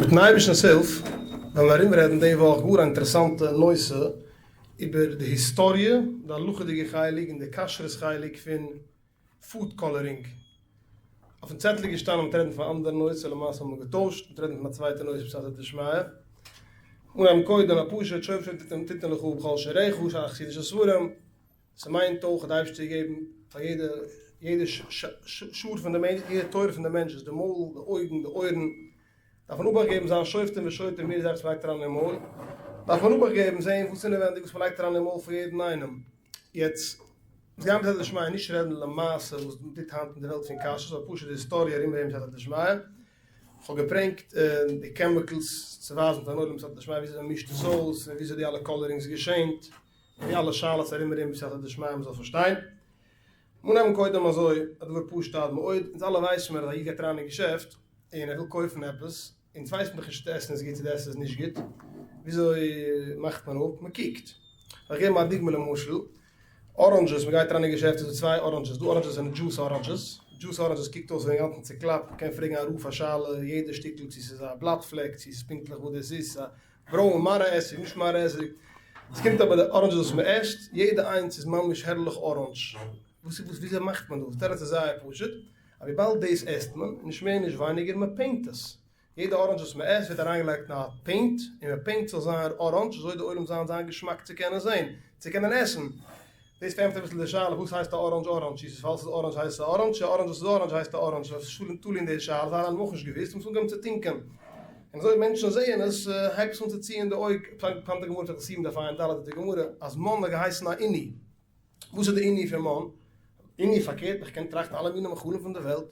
מיטן אייבערשטנ'ס הילף וועלן מיר ארומרעדן די וואך גאר א אינטערעסאנטע נושא איבער די היסטאריע, די הלכה'דיגע חלק און די כשרות חלק פון food coloring. אויפן צעטל איז געשטאנען מ'וועט רעדן פון א אנדערע נושא, למעשה האבן מיר געטוישט, מ'וועט רעדן פון א צווייטע נושא בסייעתא דשמיא. אנהייבן קודם א פשוט שופט תתן לך בכל שעריך, שייך חסידישע ספרים. ס'מיינט אויך אז די אייבערשטער האט געגעבן פאר יעדע יעדע שער פון די מענטש, יעדע טויער פון די מענטש איז די מויל, די אויגן, די אויערן, דארף מען אבאכט געבן זיין שופטים ושוטרים יעדע זאך וואס מ'לייגט אריין אין מויל, דארף מען אבאכט געבן זען וואס אינעווענדיג וואס מ'לייגט אריין אין מויל פון יעדן איינעם. יעצט, אונז גייען בסייעתא דשמיא נישט רעדן למעשה וואס מ'טוט היינט אין די וועלט פון כשרות, אבער פשוט די היסטאריע ארום דעם בסייעתא דשמיא. כ'האב געברענגט די chemicals צו ווייזן פארן עולם בסייעתא דשמיא וויאזוי מ'מישט עס אויס און וויאזוי די אלע colorings געשענט. די אלע שאלות ארום ארום בסייעתא דשמיא מ'זאל פארשטיין. אנהייבן קודם אזוי, א דבר פשוט עד מאוד, אונז אלע ווייסן מיר אז א איד גייט אריין אין געשעפט און ער וויל קויפן עפעס, אונז ווייסן דאך נישט צו די עסן איז גוט צו די עסן איז נישט גוט, וויאזוי מאכט מען אפ? מ'קוקט. כ'וועל געבן א דוגמא למשל, oranges, מ'גייט אריין אין געשעפט איז דא צוויי oranges, דא oranges זענען juice oranges, juice oranges קוקט אויס ווי אינגאנצן צוקלאפט, מ'קען פרעגן א רב א שאלה יעדע שטיקל צו ס'איז א בלאט פלעק צו ס'איז פונקטליך וואס דאס איז, ברוין מראה עסיג נישט מראה עסיג, עס קומט אבער די oranges וואס מען עסט, יעדע איינס איז ממש הערליך אראנדזש, וואס איז וואס וויאזוי מאכט מען דאס, די תירוץ איז זייער פשוט, אז וויבאלד דאס עסט מען, נישט מער נישט ווייניגער, מען paint עס, יעדע orange וואס מען עסט ווערט אריינגעלייגט אין א paint, און מען paint זאל זיין אראנדזש, אזוי די עולם זאל זיין געשמאק צו קענען זען, צו קענען עסן. דאס פארענטפערט אביסל די שאלה וואס הייסט א orange אראנדזש, צו ס'איז ווייל ס'איז אראנדזש הייסט עס א orange, צו א orange וואס איז אראנדזש הייסט א orange, דאס איז שוין תלוי אין די שאלה, זיי האבן אויך נישט געוואוסט, מ'האט אנגעהויבן צו טינקען, און אזוי מענטשן זעען עס, הייבט עס אן צו ציען די אויג, פאנט די גמרא מסכת יומא דף ע"ד האט די גמרא אז מן האט געהייסן א עינוי, וואס איז די עינוי פון מן? עינוי פארקערט, איך קען טראכטן אלע מיני מאכלים פון די וועלט,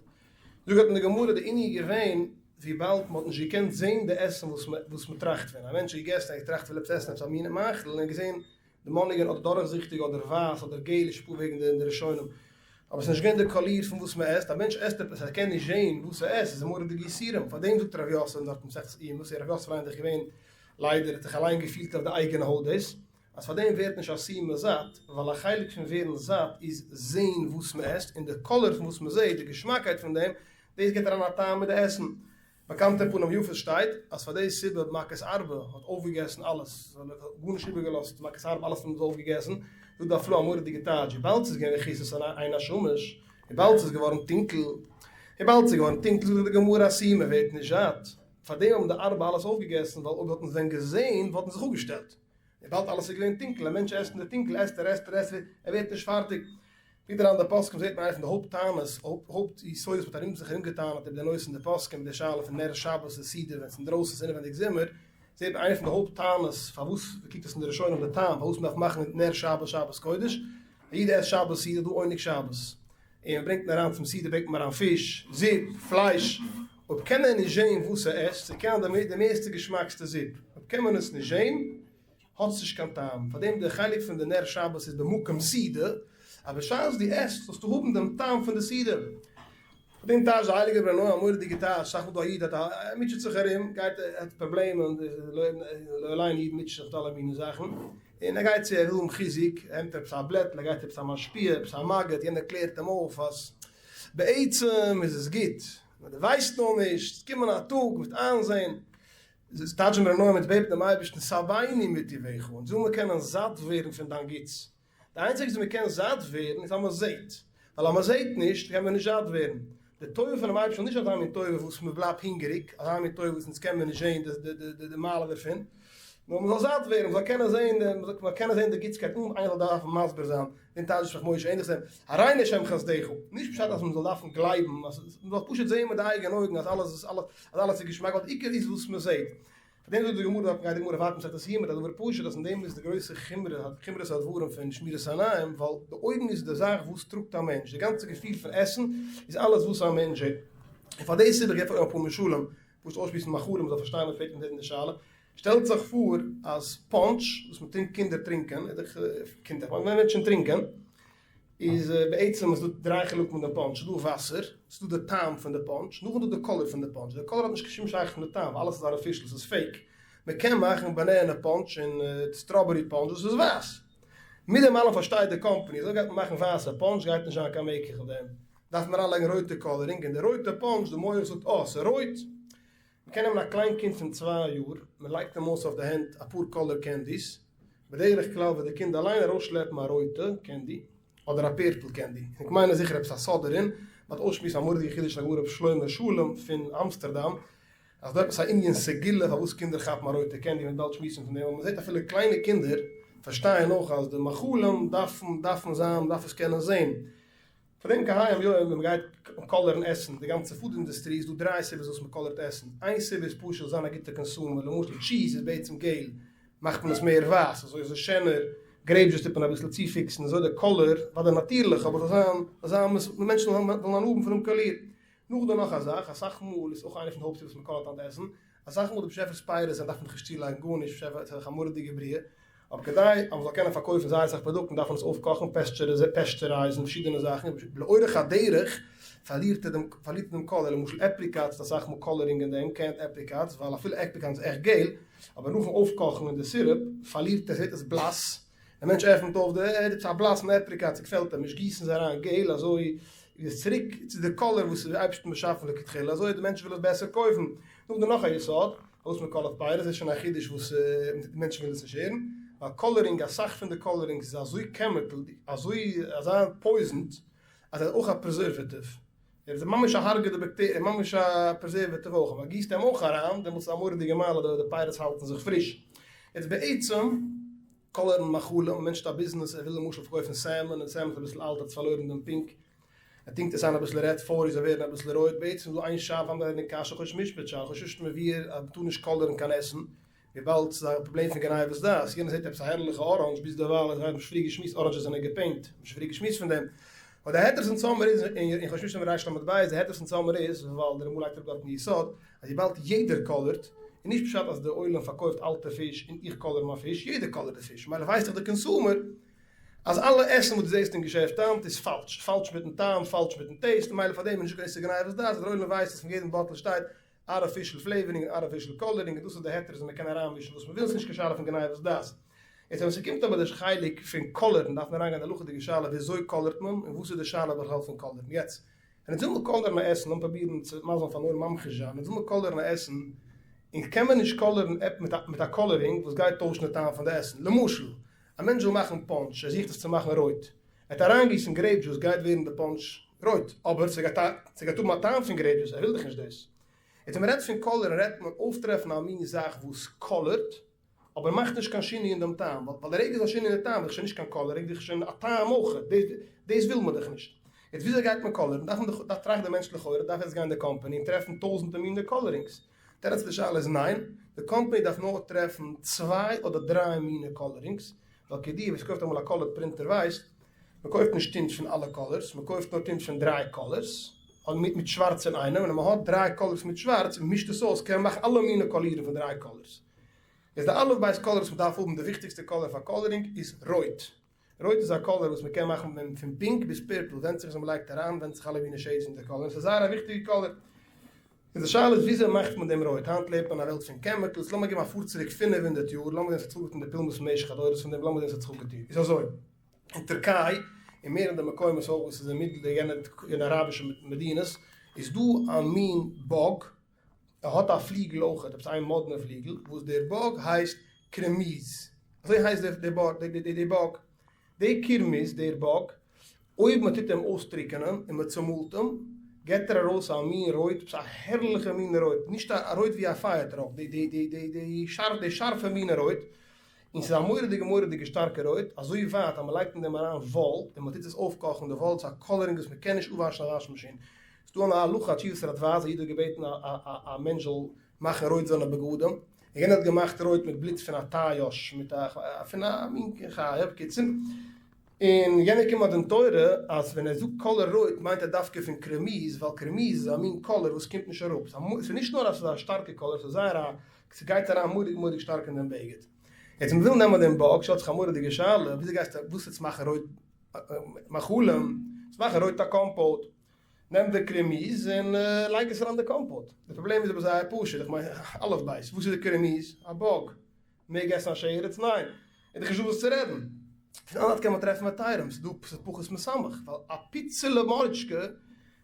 זאגט דארט אין די גמרא די עינוי איז געווען וויבאלד מ'האט נישט געקענט זען די עסן וואס מ'טראכט פון, א מענטש האט געגעסן ער האט געטראכט פון עפעס עסן עפעס א מין מאכל און ער האט געזען די מאניגען אדער דורכזיכטיג אדער ווייס אדער געליש אפאר וועגן די ראשונים, אבער ס'איז נישט געווען די קאליר פון וואס מ'עסט, א מענטש עסט עפעס ער קען נישט זעהן וואס ער עסט, איז מורא'דיגע יסורים, פאר דעם זאגט רב יוסף דארט אין מסכת יומא, ס'איז רב יוסף אליין דאך געווען ליידער האט זיך אליין געפילט אויף די אייגענע הויט דאס, אז פאר דעם ווערט נישט א סומא זאט, ווייל א חלק פון ווערן זאט איז זעהן וואס מ'עסט, און די קאליר פון וואס מ'זעהט, די געשמאקייט פון דעם, דאס גיבט אריין א טעם מיט די עסן. באקאנטע פנים יפות שטייט אז פאר די סיבה מכת ארבה האט אויפגעגעסן אלעס, גארנישט איבערגעלאזט, מכת ארבה אלעס האבן זיי אויפגעגעסן, זאגט די הפלאה א מורא'דיגע טייטש, וויבאלד ס'איז געווען וכסות עין השמש, וויבאלד ס'איז געווארן טונקל, וויבאלד ס'איז געווארן טונקל זאגט די גמרא א סומא ווערט נישט זאט, פאר דעם האבן די ארבה אלעס אויפגעגעסן, ווייל אויב וואלטן זיי ווען געזען וואלטן זיי זיך אפגעשטעלט, וויבאלד אלעס איז געווען טונקל, א מענטש עסט אין די טונקל עסט ער עסט ער עסט ער ווערט נישט פארטיג. קוקט אריין די פוסקים זעט מען איינע פון די הויפט טענות, הויפט יסודות וואס האט זיך ארום געטענה'ט איבער די נושא אין די פוסקים מיט די שאלה פון נר שבת און סעודה ווען ס'איז אינדרויסן ס'איז אינעווענדיג זומער, זעט מען איינע פון די הויפט טענות פארוואס מ'קוקט עס אין די ראשונים די טעם פארוואס מ'דארף מאכן נר שבת שבת קודש, א איד עסט שבת סעודה דא עונג שבת און מ'ברענגט אים אריין צום סעודה ברענגט מען אריין פיש, זופ, פלייש, אויב קען ער נישט זען וואס ער עסט, ס'קען זיין די מערסטע געשמאקסטע זופ, אויב קען מען עס נישט זען, האט עס נישט קיין טעם, פארדעם די חלק פון די נר שבת איז במקום סעודה, אז בשעת דו עסט זאלסטו האבן דעם טעם פון די סעודה. פארדעם טייטשט די הייליגער בן נח א מורא'דיגע טייטש, סאך מאל דא א איד האט א, ער מוטשעט זיך ארום, גייט ער האט פראבלעמען, לא עלינו אידן מוטשען זיך מיט אלע מיני זאכן, און ער גייט צו ער וויל האבן חיזוק, ער נעמט עפעס א בלעטל, ער גייט עפעס א משפיע, עפעס א מגיד, יענער קלערט אים אויף אז בעצם איז עס גוט, נאר דו ווייסט נאר נישט, עס וועט קומען א טאג, מ'וועט איינזען, טייטשן מיר נאר מיט בעטן דעם אייבערשטן שבענו מטובך, אונז זאל מיר קענען זאט ווערן פון דיין גוטס, די איינציגסטע ווי מען קען זאט ווערן איז אז מען זעט, ווייל אז מען זעט נישט קען מען נישט זאט ווערן, די טובה פונעם אייבערשטן איז נישט אזא מין טובה וואס מען בלייבט הונגעריג, אזא מין טובה וואס אונז קען מיר נישט זען די מעלה דערפון, נאר מען זאל זאט ווערן, מען זאל קענען זען, מען זאל קענען זען די גוטסקייט אן איינער זאל דארפן מסביר זיין, דעם טייטש ישמח משה ענליך צו דעם, הראנו השם חסדך, נישט פשט אז מען זאל דארפן גלייבן, מען זאל פשוט זען מיט די אייגענע אויגן אז אלעס איז אז אלעס איז געשמאק, ווייל די עיקר איז וואס מען זעט. פאר דעם זאגט די גמרא דארט גייט די גמרא ווייטער מסכת יומא מיט א דבר פשוט אז אין דעם איז די גרויסע חומרא חומרת הדברים פון שמירת עיניים, ווייל די אויגן איז די זאך וואס טראגט א מענטש, די גאנצע געפיל פון עסן איז אלעס וואס א מענטש זעט. און פאר די סיבה געב איך אפאר משלים, פשוט אויסשמועסן מאכלים מ'זאל פארשטיין וואס פרעגט מען די שאלה. שטעלט זיך פאר אז פאנטש וואס מען טרינקט קינדער טרינקען, קינדער, כ'מיין מענטשן טרינקען, איז בעצם איז דא דריי חלקים אין די פאנטש, ס'איז דא וואסער, ס'איז דא די טעם פון די פאנטש, נאכדעם איז דא די קאליר פון די פאנטש, די קאליר האט נישט קיין שום שייכות מיט די טעם ווייל אלעס איז artificial, ס'איז fake, מען קען מאכן banana punch און strawberry punch וואס איז ווייס, מיט דעם אלעם פארשטייט די קאמפאני אזוי גייט מען מאכן ווייסע פאנטש גייט נישט זיין קיין מקח אויף דעם, דארף מען אריינלייגן רויטע coloring און די רויטע פאנטש די מוח זאגט אה ס'איז רויט. מ'קען נעמען א קליין קינד פון צוויי יאר, מ'לייגט אים אויס אויף די הענט אפאר קאלער candies, בדרך כלל וועט די קינד אליין ארויסשלעפן א רויטע candy, אדער א purple candy, און כ'מיין אז זיכער עפעס א סוד דערין, מ'וועט אויסשמועסן א מורא'דיגע חידוש הגאון רבי שלמה שלום פון אמסטערדאם, אז דא עפעס א ענין סגולה פארוואס קינדער כאפן א רויטע candy, מ'וועט באלד שמועסן פון דעם, אבער מ'זעט אפילו קליינע קינדער פארשטייען אויך אז די מאכלים דארפן דארפן זיין, מ'דארף עס קענען זען. פאר דעם כהיום יום ווען מ'גייט קאלערן עסן, די גאנצע food industry, איז דא דריי סיבות וואס מ'קאלערט עסן, איין סיבה איז פשוט זיין א גוטע consumer, למשל טשיז איז בעצם געל, מאכט מען עס מער ווייס, אזוי איז עס שענער, grape juice טוט מען אביסל צופיקסן, אזוי די קאלער, אוודאי נאטירליך, אבער זאל זיין, זאל זיין, מענטשן זאלן הנאה האבן פונעם קאליר. נאכדעם נאך א זאך, אסאך מאל איז אויך איינע פון די הויפט סיבות וואס מ'קאלערט היינט עסן, אסאך מאל די באשעפער'ס פירות זענען דארף מען דאך נישט צולייגן גארנישט, באשעפער איז דאך א מורא'דיגע בריאה, אבער כדי אז מ'זאל קענען פארקויפן זייער אסאך פראדוקטן דארף מען עס אויפקאכן, פעסטשערייזן, פארשידענע זאכן, לאורך הדרך פארלירט ער דעם פארלירט ער דעם קאלער, למשל apricots האט אסאך מאל coloring אין דעם, canned apricots, ווייל אפילו apricots איז עכט געל, אבער נאכן אויפקאכן אין די syrup פארלירט עס, ווערט עס בלאס, דער מענטש עפנט אויף די, ער האט עפעס א בלאסן apricot, ס'געפעלט אים נישט, גיסן זיי אריין געל, אזוי איז עס צוריק צו די קאלער וואס איז אייבערשטן באשאפן לכתחילה, אזוי די מענטש וויל עס בעסער קויפן. נאכדעם נאך א יסוד, פארוואס מען קאלערט פירות איז שוין א חידוש וואס מענטשן ווילן עס נישט הערן, ווייל coloring, אסאך פון די coloring איז אזוי chemical, אזוי אזא poisoned, אז ער איז אויך א preservative, ער איז ממש א הרג'ע די באקטעריע, ממש א preservative אויך, אז מען גיסט אים אויך אריין, דעמאלטס איז א מורא'דיגע מעלה די פירות האלטן זיך פריש. יעצט בעצם קאלערן מאכלים, א מענטש האט א ביזנעס, ער וויל למשל פארקויפן salmon, און salmon איז אביסל אלט, האט עס פארלוירן דעם pink, ער טונקט עס איין אביסל red פאר זאל ווערן אביסל רויט, בעצם איז דא איין שאלה פאר מיר קשיא חושן משפט שאלה, חושן משפט מבאר אז מ'טאר נישט קאלערן קיין עסן, וויבאלד ס'איז א פראבלעם פון גניבת דעת, יענער זעט עפעס א הערליכע orange, ביז דערווייל איז האבן שוין פריער געשמועסט oranges זענען געפעינט, מ'האט שוין פריער געשמועסט פון דעם, אבער די היתר פון צאמער איז, אין חושן משפט ריש ל"ב, די היתר פון צאמער איז, ווייל דער רמ"א לייגט אראפ דארטן יסוד, אז וויבאלד יעדער קאלערט, איז נישט פשט אז די עולם פארקויפט אלטע פיש און איך קאלער מיין פיש, יעדער קאלערט די פיש, ממילא ווייסט דאך די consumer אז אלע עסן וואס דו זעסט אין געשעפט היינט איז פאלש, פאלש מיטן טעם, פאלש מיטן taste, ממילא פאר דעם איז נישטא קיין איסור גניבת דעת, אז דער עולם ווייסט אז פון יעדן באטל שטייט artificial flavoring און artificial coloring און דאס איז די היתר אז מען קען אריינמישן וואס מען וויל, ס'איז נישט קיין שאלה פון גניבת דעת. יעצט ווען ס'קומט אבער די חלק פון קאלערן דארף מען אריינגיין די הלכה'דיגע שאלה וויאזוי קאלערט מען און וואס איז די שאלה בכלל פון קאלערן. יעצט ווען אונז וויל מען קאלערן א עסן, לאמיר פרובירן צו מסביר פארן עולם ממחיש זיין, אונז וויל מען קאלערן א עסן, און קען מען נישט קאלערן מיט א coloring וואס גייט טוישן די טעם פון די עסן. למשל, א מענטש וויל מאכן פאנטש, ער זוכט עס צו מאכן רויט, ער וועט אריינגיסן grape juice גייט ווערן די פאנטש רויט, אבער ס'גייט האבן א טעם פון grape juice, ער וויל דאך נישט דאס. יעצט ווען מ'רעדט פון קאלערן רעדט מען אויפטרעפן א מין זאך וואס קאלערט, אבער מאכט נישט קיין שינוי אין דעם טעם, ווייל די רגע איז א שינוי אין די טעם איז דאך שוין נישט קיין coloring, דאך שוין א טעם אויך, דאס וויל מען דאך נישט. יעצט וויאזוי גייט מען קאלערן? דארף מען דאך, דארף טראכט דער מענטש לכאורה, דארף יעצט גיין די קאמפאני און טרעפן טויזענטער מיני colorings. תירוץ צו די שאלה איז ניין, די קאמפאני דארף נאר טרעפן צוויי אדער דריי מיני colorings, ווייל כידוע ווער ס'קויפט אמאל א colored printer ווייסט, מ'קויפט נישט טינט פון אלע colors, מ'קויפט נאר טינט פון דריי colors, מיט שווארץ אינאיינעם, און אז מ'האט דריי colors מיט שווארץ און מ'מישט עס אויס קען מען מאכן אלע מיני קאלירן פון דריי colors. איז די אלף בית color וואס מ'דארף האבן, די וויכטיגסטע color פאר coloring איז רויט. רויט איז א color וואס מ'קען מאכן פון pink ביז purple, ווענדט זיך וואס מ'לייגט אריין, ווענדט זיך אלע מיני shades אין די color, ס'איז זייער א וויכטיגע color. איז די שאלה איז וויאזוי מאכט מען דעם רויט, היינט לעבט מען אין א וועלט פון chemicals, לאמיר געבן א פאר צוריק 500 יאר, לאמיר זען ס'האט זיך אפגעטון די פולמוס במשך הדורות פון דעם, לאמיר זען ס'האט זיך אפגעטון, איז אזוי, אין טערקיי, און מער אין די מקומות אויך וואס איז אין מיטל די יענע אראבישע מדינות, איז דא א מין bug, ער האט א פליגל אויך, עפעס איין מאדנע פליגל, וואס דער bug הייסט קרעמיז, אזוי הייסט דער bug, דער קירמיז, דער bug, אויב מען טוט אים אויסטריקענען און מען צומאלט אים, געבט ער ארויס א מין רויט, עפעס א הערליכע מין רויט, נישט א רויט ווי א fire truck, די שארפע מין רויט, און ס'איז א מורא'דיגע מורא'דיגע שטארקע רויט, אזוי ווייט אז מען לייגט אין דעם אריין וואל, און מען טוט עס אויפקאכן, די וואל איז א coloring וואס מען קען נישט אפוואשן א וואש מאשין. ס'איז דא אן הלכה, א תשובת רדב"ז, א איד האט געבעטן א מענטש זאל מאכן רויט זיינע בגדים, און יענער האט געמאכט רויט מיט בלוט פון א תיש, מיט א, פון א מין חיה, בקיצור, און יענער קומט מיט דין תורה אז ווען ער זאגט color רויט מיינט ער דווקא פון קרעמיז, ווייל קרעמיז איז א מין color וואס קומט נישט אראפ, ס'איז נישט נאר אז ס'איז א שטארקע color, ס'איז זייער א, ס'גייט אריין מורא'דיג מורא'דיג שטארק אין דעם בגד. יעצט מ'וויל נעמען דעם bug, שטעלט זיך א מורא'דיגע שאלה, וויאזוי גייסטו, וואס וועטס מאכן רויט מאכלים, וועסט מאכן רויט א compote, נעם די קרעמיז און לייג עס אריין די compote. די פראבלעם איז אבער זייער פשוט, איך מיין אלף בית, וואס איז די קרעמיז? א bug. מעג עסן א שרץ? ניין. איז דאך נישטא וואס צו רעדן. פון אנדערע זייט קען מען טרעפן היתרים, ס'איז דא ס'איז פחות משמח, ווייל א פיצעלע מוריטשקע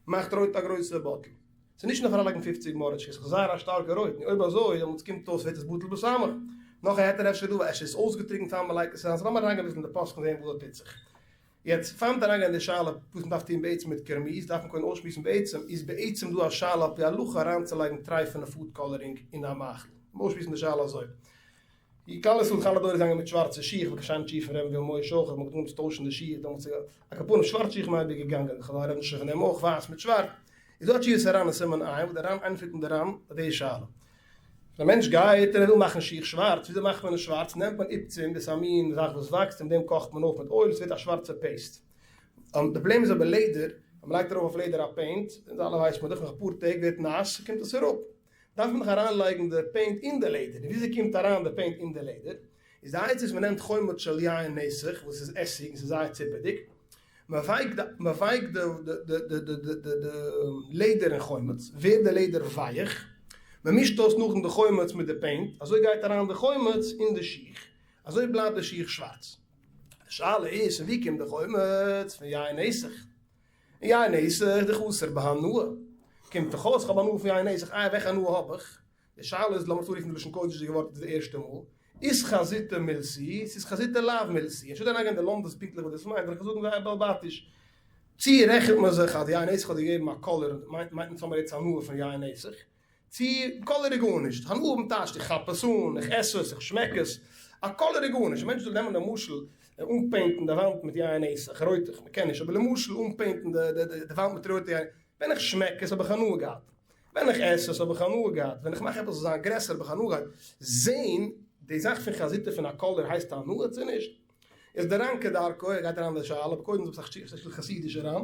מאכט רויט א גרויסע באטל. ס'איז נישט נאך אריינלייגן פופציג מארעטשקעס, ס'איז זייער א שטארקע רויט, נו אויב אזוי דעמאלטס קומט אויס ווערט עס בטל בסמך. נאך א היתר אפשר דא, אפשר איז עס אויסגעטריקנט פאר מ'לייגט עס אריין, סאו לאמיר אריינגיין אביסל אין די פוסקים זעהן וואס דא טוט זיך. יעצט פאר מ'וועט אריינגיין אין די שאלה וואס מ'דארף טון בעצם מיט קרמיז, דארף מען קודם אויסשמועסן בעצם, איז בעצם דא א שאלה על פי הלכה אריינצולייגן טרייפענע food coloring אין א מאכל? לאמיר אויסשמועסן די שאלה אזוי. י כלל ישראל כלל הדור איז געגאנגען מיט שווארצע שיך וכשם צ'י פון ר' ויואל משה אויך האט מען געטאן צו טוישן די שיך דעמאלטס איז על כל פנים שווארץ שיך מיין בי געגאנגען חזל רעדן שוין פון דעם אויך ווייס מיט שווארץ איז דא א תשובת הרן אין סימן ע' וואס דער רן ענטפערט אין די רן אויף די שאלה ווען א מענטש גייט און ער וויל מאכן שיך שווארץ וויאזוי מאכט מען עס שווארץ נעמט מען איפצים דאס איז א מין זאך וואס וואקסט און מיט דעם קאכט מען אויף מיט אויל עס ווערט א שווארצע paste די פראבלעם איז אבער לעדער ווען מען לייגט ארויף אויף לעדער א paint אונז אלע ווייסט מען דאך נאך אפאר טעג ווערט נאס קומט עס אראפ דארף מען דאך אריינלייגן די paint אין די לעדער, און וויאזוי קומט אריין די paint אין די לעדער? איז די עצה איז מען נעמט חומץ של יין נסך וואס איז עסיג און ס'איז זייער ציפעדיג, מען ווייקט די מען ווייקט די די די די די די די לעדער אין חומץ, ווערט די לעדער ווייעך, מען מישט אויס נאכדעם די חומץ מיט די paint, אזוי גייט אריין די חומץ אין די שיך, אזוי בלייבט די שיך שווארץ. די שאלה איז פון ווי קומט די חומץ? פון יין נסך. יין נסך דחסר בהנאה. קומט דאך אויס כ'האב הנאה פון יין נסך, איי וועלכע הנאה האב איך? די שאלה איז, לאמיר צורופן די לשון קודש'דיגע ווארט די ערשטע מאל, איז חזיתא מילתא, ס'איז חזיתא לאו מילתא, אנשטאט אריינגיין אין די לומדות פונקטליך וואס דאס מיינט, וועל איך זאגן זייער בעלבתיש, צי רעכנט מען זיך אז יין נסך האט געגעבן א קאליר, מיינט אונז האמיר יעצט הנאה פון יין נסך, צו קאליר איז גארנישט, הנאה האבן טייטשט איך כאפ עס אן, איך עס עס, איך שמעק עס, א קאליר איז גארנישט, א מענטש זאל נעמען למשל אנפעינטן די וואנט מיט יין נסך, רויט, איך קען נישט, אבער למשל אנפעינטן די וואנט מיט רויטע יין, ווען איך שמעק עס האב איך הנאה געהאט, ווען איך עס עס האב איך הנאה געהאט, ווען איך מאך עפעס זאל זיין גרעסער האב איך הנאה געהאט, זעהן די זאך פון חזיתא פון א קאליר הייסט הנאה צו נישט? איז דער רן כדרכו, ער גייט אריין אין די שאלה, אבער קודם זאגט זיך א שטיקל חסידישע רן,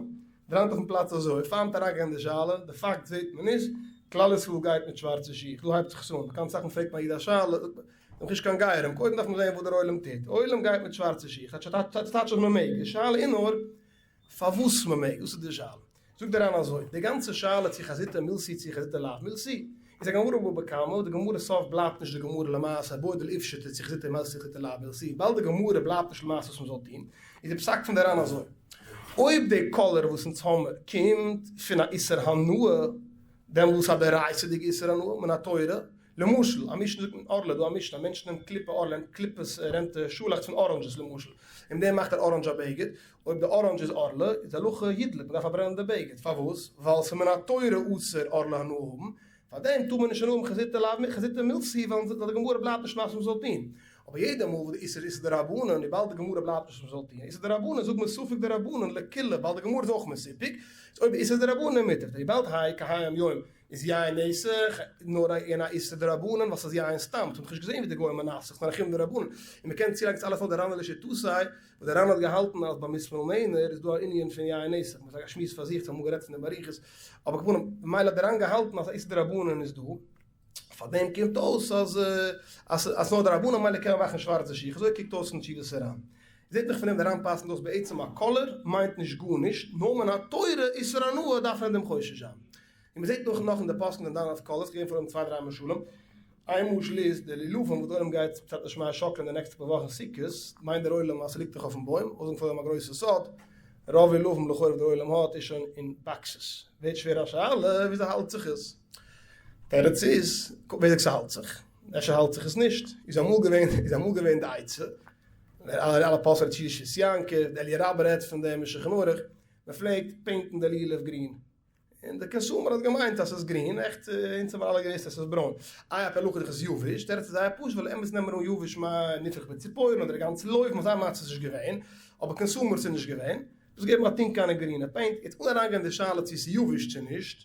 דער רן האט אויפן פלאץ אזוי, פאר מ'וועט אריינגיין אין די שאלה, די פאקט זעט מען איז, כלל ישראל גייט מיט שווארצע שיך, דא הייבט זיך עס אן, באקאנט זאכן פרעגט מען א איד א שאלה, זאגט מען, נאך נישט קיין גרים, קודם דארף מען זען וואס דער עולם טוט, עולם גייט מיט שווארצע שיך, טייטש אז מען מעג, די שאלה איז נאר פארוואס מען מעג, דאס איז די שאלה. זאגט דער רן אזוי, די גאנצע שאלה צו חזיתא מילתא צו חזיתא לאו מילתא, איז א גמרא בבא קמא, די גמרא סוף בלייבט נישט די גמרא למעשה בעי דלאיפשטא צו חזיתא מילתא צו חזיתא לאו מילתא, וויבאלד די גמרא בלייבט נישט למעשה וואס מען זאל טון, איז די פסק פון די רן אזוי, אויב די קאלער וואס אונז האמער קומט פון א איסור הנאה, דעמאלס א דאורייתא'דיגע איסור הנאה מן התורה, למשל, א משנה זאגט אין ערלה, דא א משנה, א מענטש נעמט קליפה ערלה, נעמט קליפות, ער נעמט שאלעכץ פון oranges למשל, און מיט דעם מאכט ער אראנדזש א בגד, אויב די אראנדזש איז ערלה, איז די הלכה ידלק, מ'דארף פארברענען די בגד, פארוואס? ווייל ס'איז מן התורה אסור ערלה הנאה האבן, פארדעם טאר מען נישט הנאה האבן חזיתא לאו חזיתא מילתא, ווייל די גמרא בלייבט נישט וואס מ'זאל טון. אבער יעדע מאל וואס די איסור איז איסור דרבנן, וויבאלד די גמרא בלייבט נישט וואס מ'זאל טון, איסור דרבנן זאגט מען ספק דרבנן לקולא, ווייל די גמרא איז אויך מסופק, איז אויב די איסור איז דרבנן מותר, וויבאלד האי כהיים יום איז יין נסך נאר אין א איסור דרבנן ווייל ס'איז יין סתם, ס'האט נאכנישט געזען ווי די גוים מנסך, ס'נאר א חומרא דרבנן, און מ'קען צולייגן צו אלעס נאר די רמב ם לשיטתו, וואס דער רמב ם האט געהאלטן אז ביי מוסלמענער איז דא א ענין פון יין נסך, מ'איז א שמועס פאר זיך, צו אמאל גערעדט פון דעם באריכות, אבער כמובן ממילא האט דער רמב ם געהאלטן אז א איסור דרבנן איז דא, פאר דעם קומט אויס אז אז נאר דרבנן ממילא קען מען מאכן שווארצע שיך, אזוי קוקט אויס אין תשובות הרמב ם. זעט מען פון דעם דער רמב ם פסק'נט אויס בעצם א קאלער מיינט נישט גארנישט, נאר מן התורה איסור הנאה דארף מען אין דעם חושש זיין. און מ'זעט נאך נאך אין די פוסקים זענען דן אויף קאלערס, כ'געב פאר דעם צוויי דריי משלים, איין משל איז די לולבים וואס די עולם גייט בסייעתא דשמיא שאקלען די נעקסטע פאר וואכן סוכות, מיינט דער עולם אז ס'ליגט דאך אויפן בוים, אויסזאגן פאר דעם א גרויסע סוד, רוב לולבים לכאורה וואס דער עולם האט איז שוין אין boxes, ווערט שווער א שאלה וויאזוי האלט זיך עס? תירוץ איז, ווער זאגט ס'האלט זיך? אפשר האלט זיך עס נישט, איז אמאל געווען איז אמאל געווען די עצה, אלע פוסקים רעדט שית יעקב, די אליה רבה רעדט פון דעם אין שולחן ערוך, מ'פלעגט פעינטן די לולב גרין, און די consumer האט געמיינט אז ס'איז גרין, עכט אונז האבן אלע געוואוסט אז ס'איז ברוין. איי על פי הלכה איז דאך עס יבש, תירוץ איז זייער פשוט ווייל אמת נעמען אן יבש מה נפרח בציפורן אדער גאנצע לויפן אזא מצב איז נישט געווען, אבער consumers איז נישט געווען, דאס געבן א טונק איין אין גרינע paint, יעצט אן אריינגיין אין די שאלה צו ס'איז יבש צו נישט,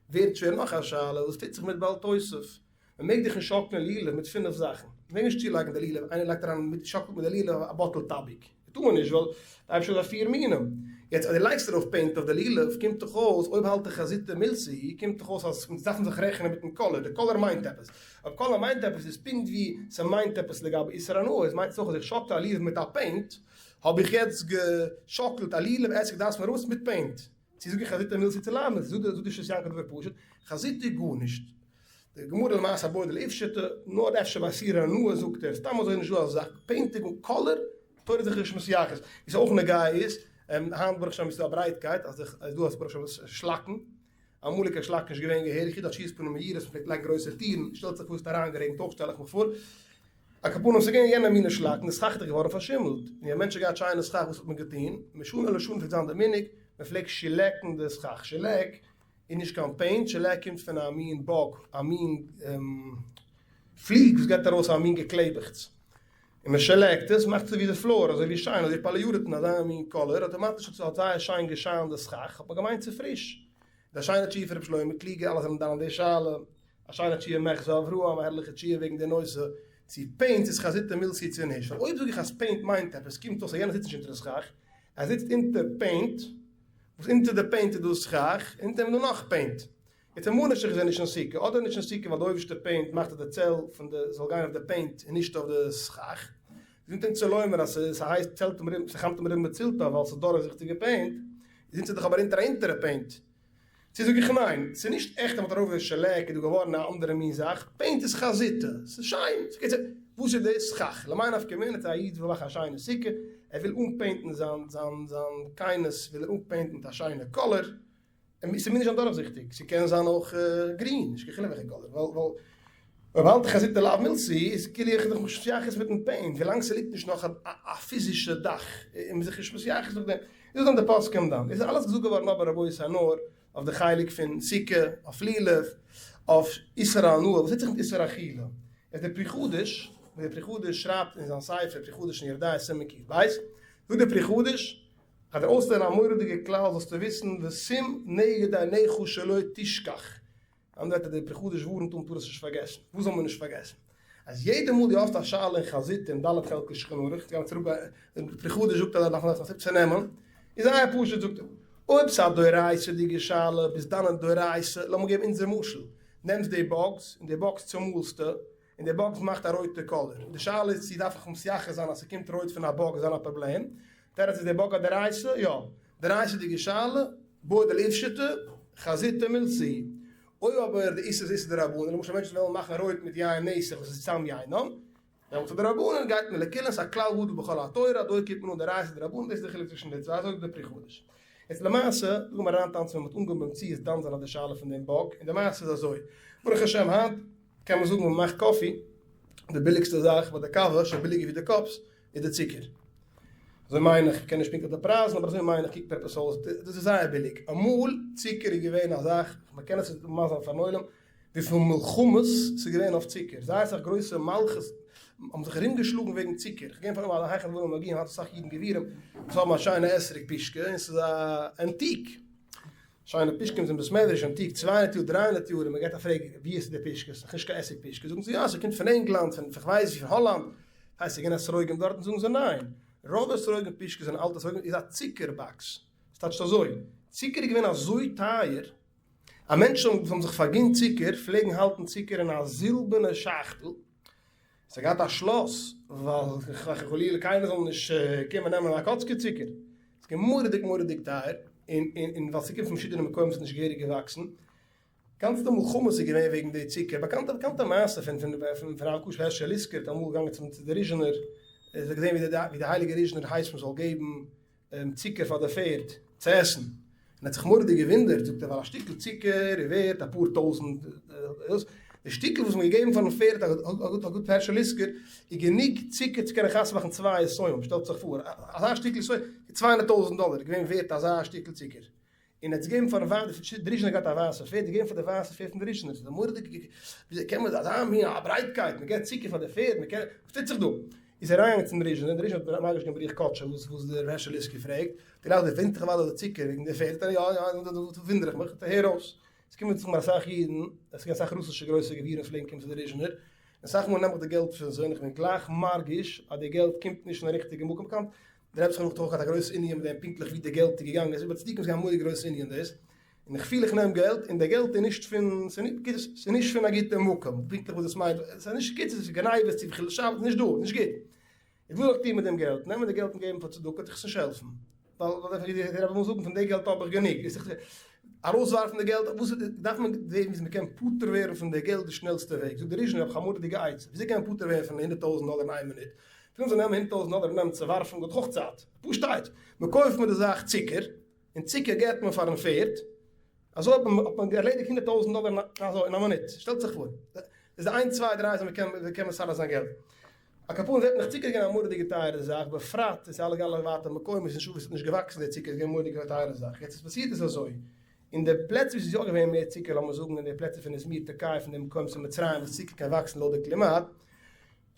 ווערט שווער נאך א שאלה, וואס טוט זיך מיט בל תוסיף? מען מעג דיך נישט שאקלען לולב מיט פינף זאכן, מען מעג נישט צולייגן די לולב, איינער לייגט אריין מיט שאקלט מיט די לולב א bottle טאביק, טאר מען נישט ווייל די אייבערשטער האט פיר מינים, יעצט אז דו לייגסט ארויף paint אויף די לולב קומט דאך אויס אויב האלט איך חזיתא מילתא קומט דאך אויס אז אונז דארפן זיך רעכענען מיטן קאלער, די קאלער מיינט עפעס, אויב קאלער מיינט עפעס איז פונקט ווי ס'מיינט עפעס לגבי איסור הנאה איז מיינט עס אויך אז איך שאקל א לולב מיט א paint האב איך יעצט געשאקלט א לולב עסק דאס מיר אויס מיט paint. צו זאג איך חזיתא מילתא צו לאו מילתא, זאגט די שית יעקב דבר פשוט, חזיתא גארנישט. די גמרא למעשה בעי דלאיפשטא, נאר אפשר ביי איסור הנאה זאגט ער, סתם אזוי נישט דא אזא זאך, painting און קאלער, תורה איז זיך נישט מתייחס. ווי ס'איז אויך נוגע איז, היינט ברוך השם איז דא א ברייטקייט, אז איז דא ברוך השם שלאקן. אמאל איז קיין שלאק נישט געווען געהעריג, חוץ א תשובת פנים מאירות, מ'פלעגט לייגן גרויסע טירן, שטעלט זיך פאר ס'האט אריינגערעגנט אויך שטעל איך מיך פאר. על כל פנים ס'איז געווען יענע מינע שלאקן, די סכך איז דאך געווארן פארשימלט, און ווען א מענטש האט געהאט שיינע סכך וואס האט מען געטון? משנה לשנה פלעגט זיין די מנהג, מען פלעגט שלעקן די סכך, שלעק איז נישט קיין paint, שלעק קומט פון א מין bug, א מין פליג וואס געבט ארויס א מין געקלעבעכטס, און מען שלעקט עס, מאכט עס ווי די floor, אזוי ווי שיין, אזוי ווי פאליורעטן, אזא מין קאליר, אטאמאטיש האט זייער שיין געשיינט די סכך, האט מען געמיינט ס'איז פריש. די שיינע תשובה פון רבי שלמה קלוגער, אלע זענען דן אין די שאלה. א שיינע תשובה מחזה אברהם, א הערליכע תשובה וועגן די נושא צו paint איז חזותא מילתא צו נישט, ווייל אויב זאג איך אז paint מיינט עפעס קומט אויס אז יענער זיצט נישט אונטער די סכך, ער זיצט אונטער paint, וואס אונטער די paint איז דא סכך, און אונטער דעם איז דא נאך paint. יעצט ממה נפשך איז ער נישט אין סוכה, אדער נישט אין סוכה ווייל די אויבערשטע paint מאכט אז די צל פון די זאל גיין אויף די paint און נישט אויף די סכך. איז אם תמצא לומר אז ס'הייסט צלתא מרובה ס'חמתא מרובה מצילתא ווייל ס'איז דורכזיכטיגע paint, איז אונטער דאך אבער אונטער א אונטערע paint. צו זאג איך ניין, ס'איז נישט עכט אז מ'האט ארויף די שלעק איז דא געווארן א אנדערע מין זאך, paint איז חזותא, ס'איז שיין, ס'גייט צו, וואס איז דאס סכך? למאי נפקא מינה צו א איד וויל מאכן א שיינע סוכה, ער וויל אנפעינטן זיין זיין זיין כינוס וויל ער אנפעינטן מיט א שיינע קאלער, ס'מוז נישט זיין דורכזיכטיג, ס'קען זיין אויך גרין, נישט קיין חילוק וועלכע קאלער, ווייל ווייל אויב האלט איך חזותא לאו מילתא איז כאילו איך זיך נישט מתייחס מיטן paint, ווילאנג ס'ליגט נישט נאך א פיזישע דאך איז מען זיך נישט מתייחס נאך דעם, איז דאס זענען די פוסקים דן, איז אלעס געזאגט געווארן אבער רבותי נאר אויף די חלק פון סוכה, אויף לולב, אויף איסור הנאה, וואס טוט זיך מיט איסור אכילה? איז דער פרי חדש, ווי דער פרי חדש שרייבט אין זיין ספר פרי חדש אין יורה דעה סימן קב, זאגט דער פרי חדש, כ'גיי דיר אויסלערנען א מורא'דיגע כלל זאלסטו וויסן ושים נגד עיניך שלא תשכח, אנדערע ווערטער דער פרי חדש ווארנט אן טאר עס נישט פארגעסן, וואס זאל מען נישט פארגעסן? אז יעדע מאל דו האסט א שאלה אין חזותא אין ד' חלקי שולחן ערוך, צו גיין צוריק ביי דער פרי חדש זאגט אז דארף מען זיך צונעמען, איז זייער פשוט זאגט ער, אויב ס'איז א דאורייתא'דיגע שאלה ביז דאן א דאורייתא, לאמיר געבן אונזער משל, נעמסט די bugs און די bugs צומאלסטו, און די bugs מאכט א רויטע קאליר, די שאלה איז צו דארף איך מתייחס זיין אז ס'קומט רויט פון א bug איז דאן א פראבלעם, תירוץ איז די bug א דאורייתא? יא. דאורייתא'דיגע שאלה, בעי דלאיפשוטה, חזותא מילתא. אויב אבער די איסור איז איסור דרבנן, למשל מענטשן וועלן מאכן רויט מיט יין נסך וואס איז סתם יינם, דעמאלטס איז דרבנן, גייט מען לקולא, ס'איז א כלל גדול בכל התורה, דא קומט מען אן דאורייתא דרבנן, דאס איז די חילוק צווישן די צוויי, אזוי זאגט דער פרי חדש. יעצט למעשה, דא גיימער אריינטאנצן ווען מ'האט אנגעהויבן במציאות דן זיין אויף די שאלה פון דעם bug, און די מעשה איז אזוי, ברוך השם היינט קען מען זאגן ווען מ'מאכט קאפי, די ביליגסטע זאך ביי די קאווע, שוין ביליגער ווי די cups, איז די צוקער. אזוי מיין איך, כ'קען נישט פונקטליך די פרייזן, אבער אזוי מיין איך, קוקט מיר עפעס אויס, דאס איז זייער ביליג. אמאל צוקער איז געווען א זאך, מ'קען עס נישט מסביר זיין פארן עולם, וויפיל מלחמות ס'איז געווען אויף צוקער. זייער אסאך גרויסע מלכות האבן זיך ארומגעשלאגן וועגן צוקער. כ'גיי פאר אן היכן דברים מגיעים, היינט אסאך אידן גבירים וואס האבן א שיינע אתרוג פושקע, און ס'איז א אנטיק. שיינע פושקעס אין בית מדרש אנטיק 200 יאר 300 יאר און מען געט א פרעג ווי איז די פושקע ס'איז נישט קיין אתרוג פושקע זאגן זיי יא ס'קומט פון ענגלאנד פון כ'ווייס ווי פון האלאנד הייסט ס'געווען אתרוגים דארטן זאגן זיי ניין רוב אתרוגים פושקעס זענען אלטע אתרוגים איז א צוקער box ס'טייטשט אזוי צוקער איז געווען אזוי טייער אז מענטשן וואס האבן זיך פארגינט צוקער פלעגן האלטן צוקער אין א זילבערנע שאכטל עס האט געהאט א שלאס, ווייל חלילה קיינער זאל נישט קומען נעמען א קאצקע צוקער. עס איז געווען מורא'דיג מורא'דיג טייער, און און ווייל ס'קומט פון פארשידענע מקומות איז נישט געהעריג געוואקסן. גאנצע מלחמות איז געווען וועגן די צוקער. באקאנטע באקאנטע מעשה פון פון פון הרב כשר הערשל ליסקער איז אמאל געגאנגען צום צו די ריזשינער, ער האט געזען ווי די ווי די הייליגע ריזשינער הייסט מען זאל געבן צוקער פאר די פערד צו עסן, און ער האט זיך מורא'דיג געוואונדערט, זאגט ער, ווייל א שטיקל צוקער איז ווערט אפאר טויזנט, די שטיקל וואס מ'האט געגעבן פארן פערד, הגה"ק הערשל ליסקער, איז גענוג צוקער צו קענען חתונה מאכן צוויי יתומים, שטעלט זיך פאר, אזא שטיקל 200 טויזנט דאלער איז געווען ווערט אזא שטיקל צוקער. און ער האט עס געגעבן פארן ווייב, די ריזשינער האט געהאט א ווייסע פערד, געגעבן פאר די ווייסע פערד פון די ריזשינער, ס'איז א מורא'דיגע, וויאזוי קען מען אזא מין א ברייטקייט, מען געבט צוקער פאר די פערד, מען קען, וואס טוט זיך דא? איז ער אריינגעגאנגען צום ריזשינער, דער ריזשינער האט מרגיש געווען ברוח קדשו וואס וואס דער הערשל ליסקער פרעגט, דערנאך דער ווינט איך אוודאי די צוקער וועגן די פערד, יא יא, וואונדער איך מיך, הער אויס, עס קומען צו מיר אסאך אידן, עס איז געווען אסאך רוסישע גרויסע גבירים פלעגן קומען צו די ריזשינער, אסאך מאל נעם איך די געלט פון זיי און איך בין גלייך מרגיש אז די געלט קומט נישט פון א ריכטיגע מקום, באקאנט דער רבי זכרונו לברכה האט אויך געהאט א גרויס ענין מיט דעם פונקטליך ווי די געלט איז געגאנגען, עס איז ביי צדיקים איז געווען א מורא'דיג גרויס ענין דאס, און איך פיל איך נעם געלט און די געלט איז נישט פון, ס'איז נישט פון א גוטע מקום, פונקטליך וואס דאס מיינט, ס'איז נישט גוט, ס'איז גניבות צו חילול שבת, נישט דא, נישט גוט. איך וויל אויך טון מיט דעם געלט, נעמען די געלט און געבן פאר צדקה וועט דיך עס נישט העלפן, ווייל ווי דער רבי וויל זאגן פון די געלט האב איך גענוג, ארויסווארפן די געלט, וואס דארף מען זען וויאזוי מען קען פטור ווערן פון די געלט די שנעלסטע וועג, זאגט דער ריזשינער האב איך א מורא'דיגע עצה, וויאזוי קען מען פטור ווערן פון 100,000 דאלער אין איין מינוט, פון זיי נעמען 100,000 דאלער און נעמען צעווארפן גוט הויך צייט, פשטייט, מען קויפט מיט די זאך צוקער, און צוקער געבט מען פארן פערד. אזוי האט מען ערלעדיגט 100,000 דאלער אזוי אין א מינוט, שטעלט זיך פאר, איז די איינס צוויי דריי אז מען קען מסדר זיין געלט. על כל פנים זעט מען דאך צוקער איז געווען א מורא'דיגע טייערע זאך, בפרט אין אלע אלע ווייטע מקומות איז נישט וואו עס האט נישט געוואקסן די צוקער איז געווען מורא'דיגע טייערע זאך, יעצט וואס פאסירט איז אזוי, אין די פלעצער וואו ס'איז יא געווען מער צוקער לאמיר זאגן אין די פלעצער פון איזמיר טערקיי פון די מקומות אין מצרים וואס צוקער קען וואקסן לויט די קלימאט,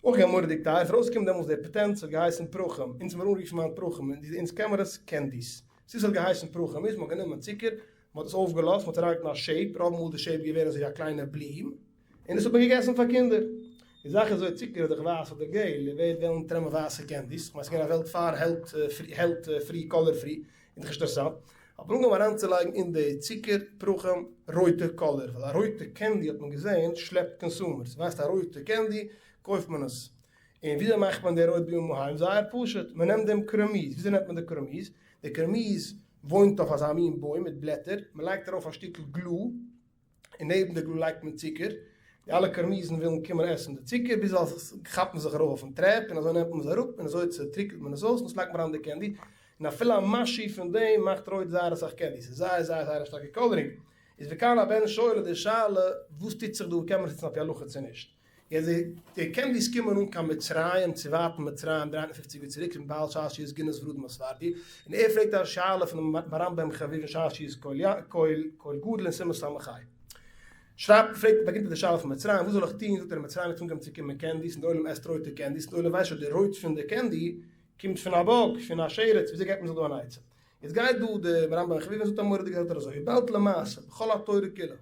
אויך געווען מורא'דיג טייער, איז ארויסגעקומען דעמאלטס דער פאטענט ס'האט געהייסן פרחים, אונז מיר אנרופן היינט פרחים, און אונז קען מיר עס candies, ס'איז האט געהייסן פרחים איז מ'האט גענומען צוקער, מ'האט עס אויפגעלאזט, מ'האט אריינגעלייגט אין א shape, רוב מאל די shape געווען אזוי ווי א קליינע בלום, און דאס האט מען געגעסן פאר קינדער. די זאך איז אזוי, צוקער איז דאך ווייס אדער געל, און ווער וועט וועלן טרעפן ווייסע candies? כ'מיין ס'איז געווען א וועלט פאר health free color free, איז דאך נישט אינטערעסאנט. האט מען אנגעהויבן אריינצולייגן אין די צוקער פרחים רויטע color, ווייל א רויטע candy האט מען געזען שלעפט consumers, ווייסט א רויטע candy קויפט מען עס. און וויאזוי מאכט מען די רויט בימים ההם? זייער פשוט, מען נעמט דעם קרעמיז, וויאזוי נעמט מען די קרעמיז? די קרעמיז וואוינט אויף אזא מין בוים מיט בלעטער, מען לייגט ארויף א שטיקל glue, און נעבן די glue לייגט מען צוקער, די אלע קרעמיזן ווילן קומען עסן די צוקער ביז זיי כאפן זיך ארויף אויפן טרעפ און אזוי נעמט מען עס אראפ און אזוי צוטריקענט מען עס אויס און דאס לייגט מען אריין די candy, און אפילו א משהו פון דעם מאכט רויט זייער אסאך candy, ס'איז זייער זייער זייער א שטארקע coloring. איז וכאן הבן שואל די שאלה וואס טוט זיך דא קען מען עס נוצן על פי הלכה צו נישט? יעצט די candies קומען אן קיין מצרים צו ווייטן מצרים 350 יאר צוריק פון בעל שעשיות גינת ורדים הספרדי, און ער פרעגט א שאלה פונעם מהר"ם בן חביב אין שעשיות קול גדול אין סימן ס"ה. שרייבט פרעגט באקומט ער די שאלה פון מצרים וואס זאל איך טון זאגט ער אין מצרים האט אנגעהויבן צו קומען candies און די עולם עסט רויטע candies און די עולם ווייסט שוין די רויט פון די candy קומט פון א bug פון א שרץ וויאזוי געבט מען זיך דא אן עצה? יעצט גייט דא די מהר"ם בן חביב און זאגט א מורא'דיגע זאגט ער אזוי וויבאלד למעשה בכל התורה כולה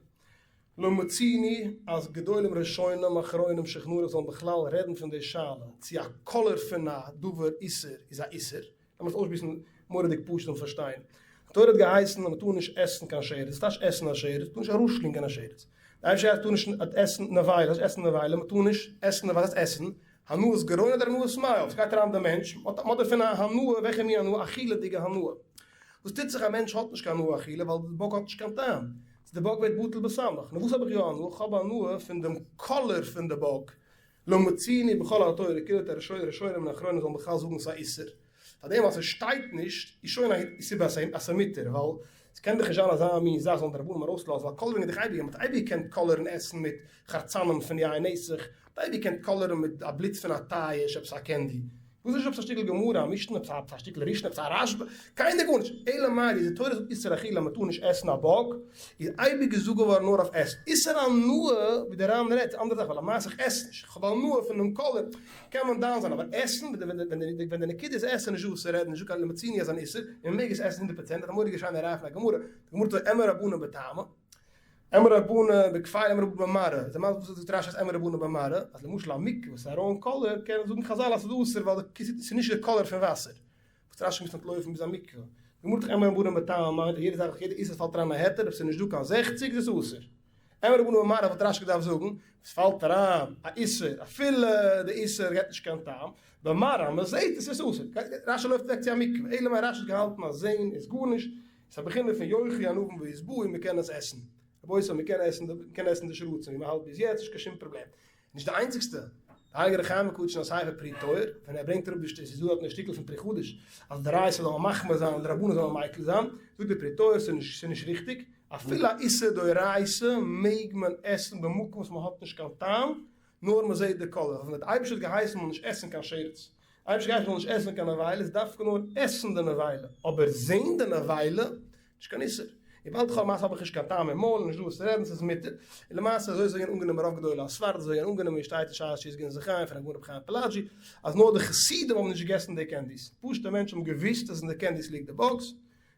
לא מצינו אז גדולים ראשונים אחרונים שולחן ערוך זאלן בכלל רעדן פון די שאלה צו א color פון א דבר איסור איז א איסור, לאמיר עס אויסשמועסן מורא'דיג פשוט און פארשטיין. די תורה האט געהייסן אז מען טאר נישט עסן קיין שרץ, וואס טייטש עסן א שרץ? מען טאר נישט אראפשלינגען א שרץ. די אייבערשטער הייסט מען טאר נישט עסן נבילה, וואס הייסט עסן נבילה? מען טאר נישט עסן נבילה, וואס הייסט עסן? הנאת גרון אדער הנאת מעיו? ס'גייט אריין די מענטש, מען האט דערפון א הנאה, וועלכע מין הנאה? אכילה'דיגע הנאה. וואס טוט זיך א מענטש האט נישט קיין הנאה אכילה ווייל די bug האט נישט קיין טעם, סאו די bug ווערט בטל בסמך. נו וואס האב איך יא הנאה? כ'האב הנאה פון דעם color פון די bug. לא מצינו בכל התורה כולה די ראשונים און אחרונים זאלן בכלל זאגן ס'איז א איסור. פארדעם אז ס'שטייט נישט איז שוין א סיבה אז ס'איז מותר, ווייל ס'קען דאך נישט זיין אזא מין זאך זאלן די רבנים ארויסלאזן, ווייל coloring איז דאך אייביג, מ'האט אייביג געקענט קאלערן עסן מיט חרצנים פון יין נסך, מ'האט אייביג געקענט קאלערן מיט א בלוט פון א טייש עפעס א candy. וואס איז נישט עפעס א שטיקל גמרא, א משנה, עפעס א שטיקל ראשון, עפעס א רשב"א, קיינער גארנישט, אלא מאי די תורה זאגט איסור אכילה מען טאר נישט עסן א bug, איז אייביג געזאגט געווארן נאר אויף עסן, איסור הנאה ווי דער ר"ן רעדט איז אנדערע זאך ווייל למעשה איך עס נישט, איך האב הנאה פונעם color קען מען דן זיין, אבער עסן ווען די נקודה איז עסן נישט דא וואס צו רעדן, נישט דא קיין לא מצינו אז אן איסור, און מען מעג עס עסן הונדערט פראצענט, האט א מורא'דיגע שיינע ראיה פון א גמרא, די גמרא זאגט אימור רבנן בטעמא. אימור רבנן בכפירה אימור רבנן במראה, איז דער וואס זאגט רש"י אז אימור רבנן במראה, אז למשל א מקווה וואס איז א רויען color קען זאגן חז"ל אז ס'איז אסור ווייל ס'איז נישט די color פון וואסער, וואס רש"י מוז אנטלויפן ביז א מקווה. די גמרא זאגט אימור רבנן בטעמא מיינט אז יעדע זאך יעדע איסור פאלט אריין א היתר אויב ס'איז נישט דא קיין זעכציג איז עס אסור. אימור רבנן במראה וואלט רש"י געדארפט זאגן עס פאלט אריין א איסור אפילו די איסור געט נישט קיין טעם, במראה מ'זעט עס איז אסור. רש"י לויפט אוועק צו א מקווה, אלא מאי רש"י האט געהאלטן אז זען איז גארנישט, ס'איז א בחינה פון יאכלו ענבים וישבעו און מ'קען עס עסן. רבותי מ'קען עסן די מ'קען עסן די שרצים ווי מ'האלט ביז יעצט נישט קיין שום פראבלעם. נישט די איינציגסטע. די הייליגער ר' חיים הקדוש אין א ספר פרי תואר ווען ער ברענגט אראפ די שטות איז דא דארטן א שטיקל פון פרי חדש אז די דאורייתא זאל מען מחמיר זיין און די רבנן זאל מען מיקל זיין, זאגט די פרי תואר ס'איז נישט ס'איז נישט ריכטיג, אפילו א איסור דאורייתא מעג מען עסן במקום וואס מ'האט נישט קיין טעם נאר מ'זעט די color, ווייל די אייבערשטער האט געהייסן מ'זאל נישט עסן קיין שרץ, אייבערשטער געהייסן מ'זאל נישט עסן קיין נבילה, איז דווקא נאר עסן די נבילה, אבער זען די נבילה, נישט קיין איסור. וויבאלד איך האב למעשה האב איך נישט קיין טעם אין מויל און נישט דא וואס צו רעדן, ס'איז מותר. און למעשה אזוי איז געווען אנגענומען רוב גדולי הספרד, אזוי איז געווען אנגענומען ווי שטייט אין שער השית גנזי חיים פון הגאון רבי חיים פלאג'י, אז נאר די חסידים האבן נישט געגעסן די candies. פשוטע מענטשן האבן געוואוסט אז אין די candies ליגט די bugs,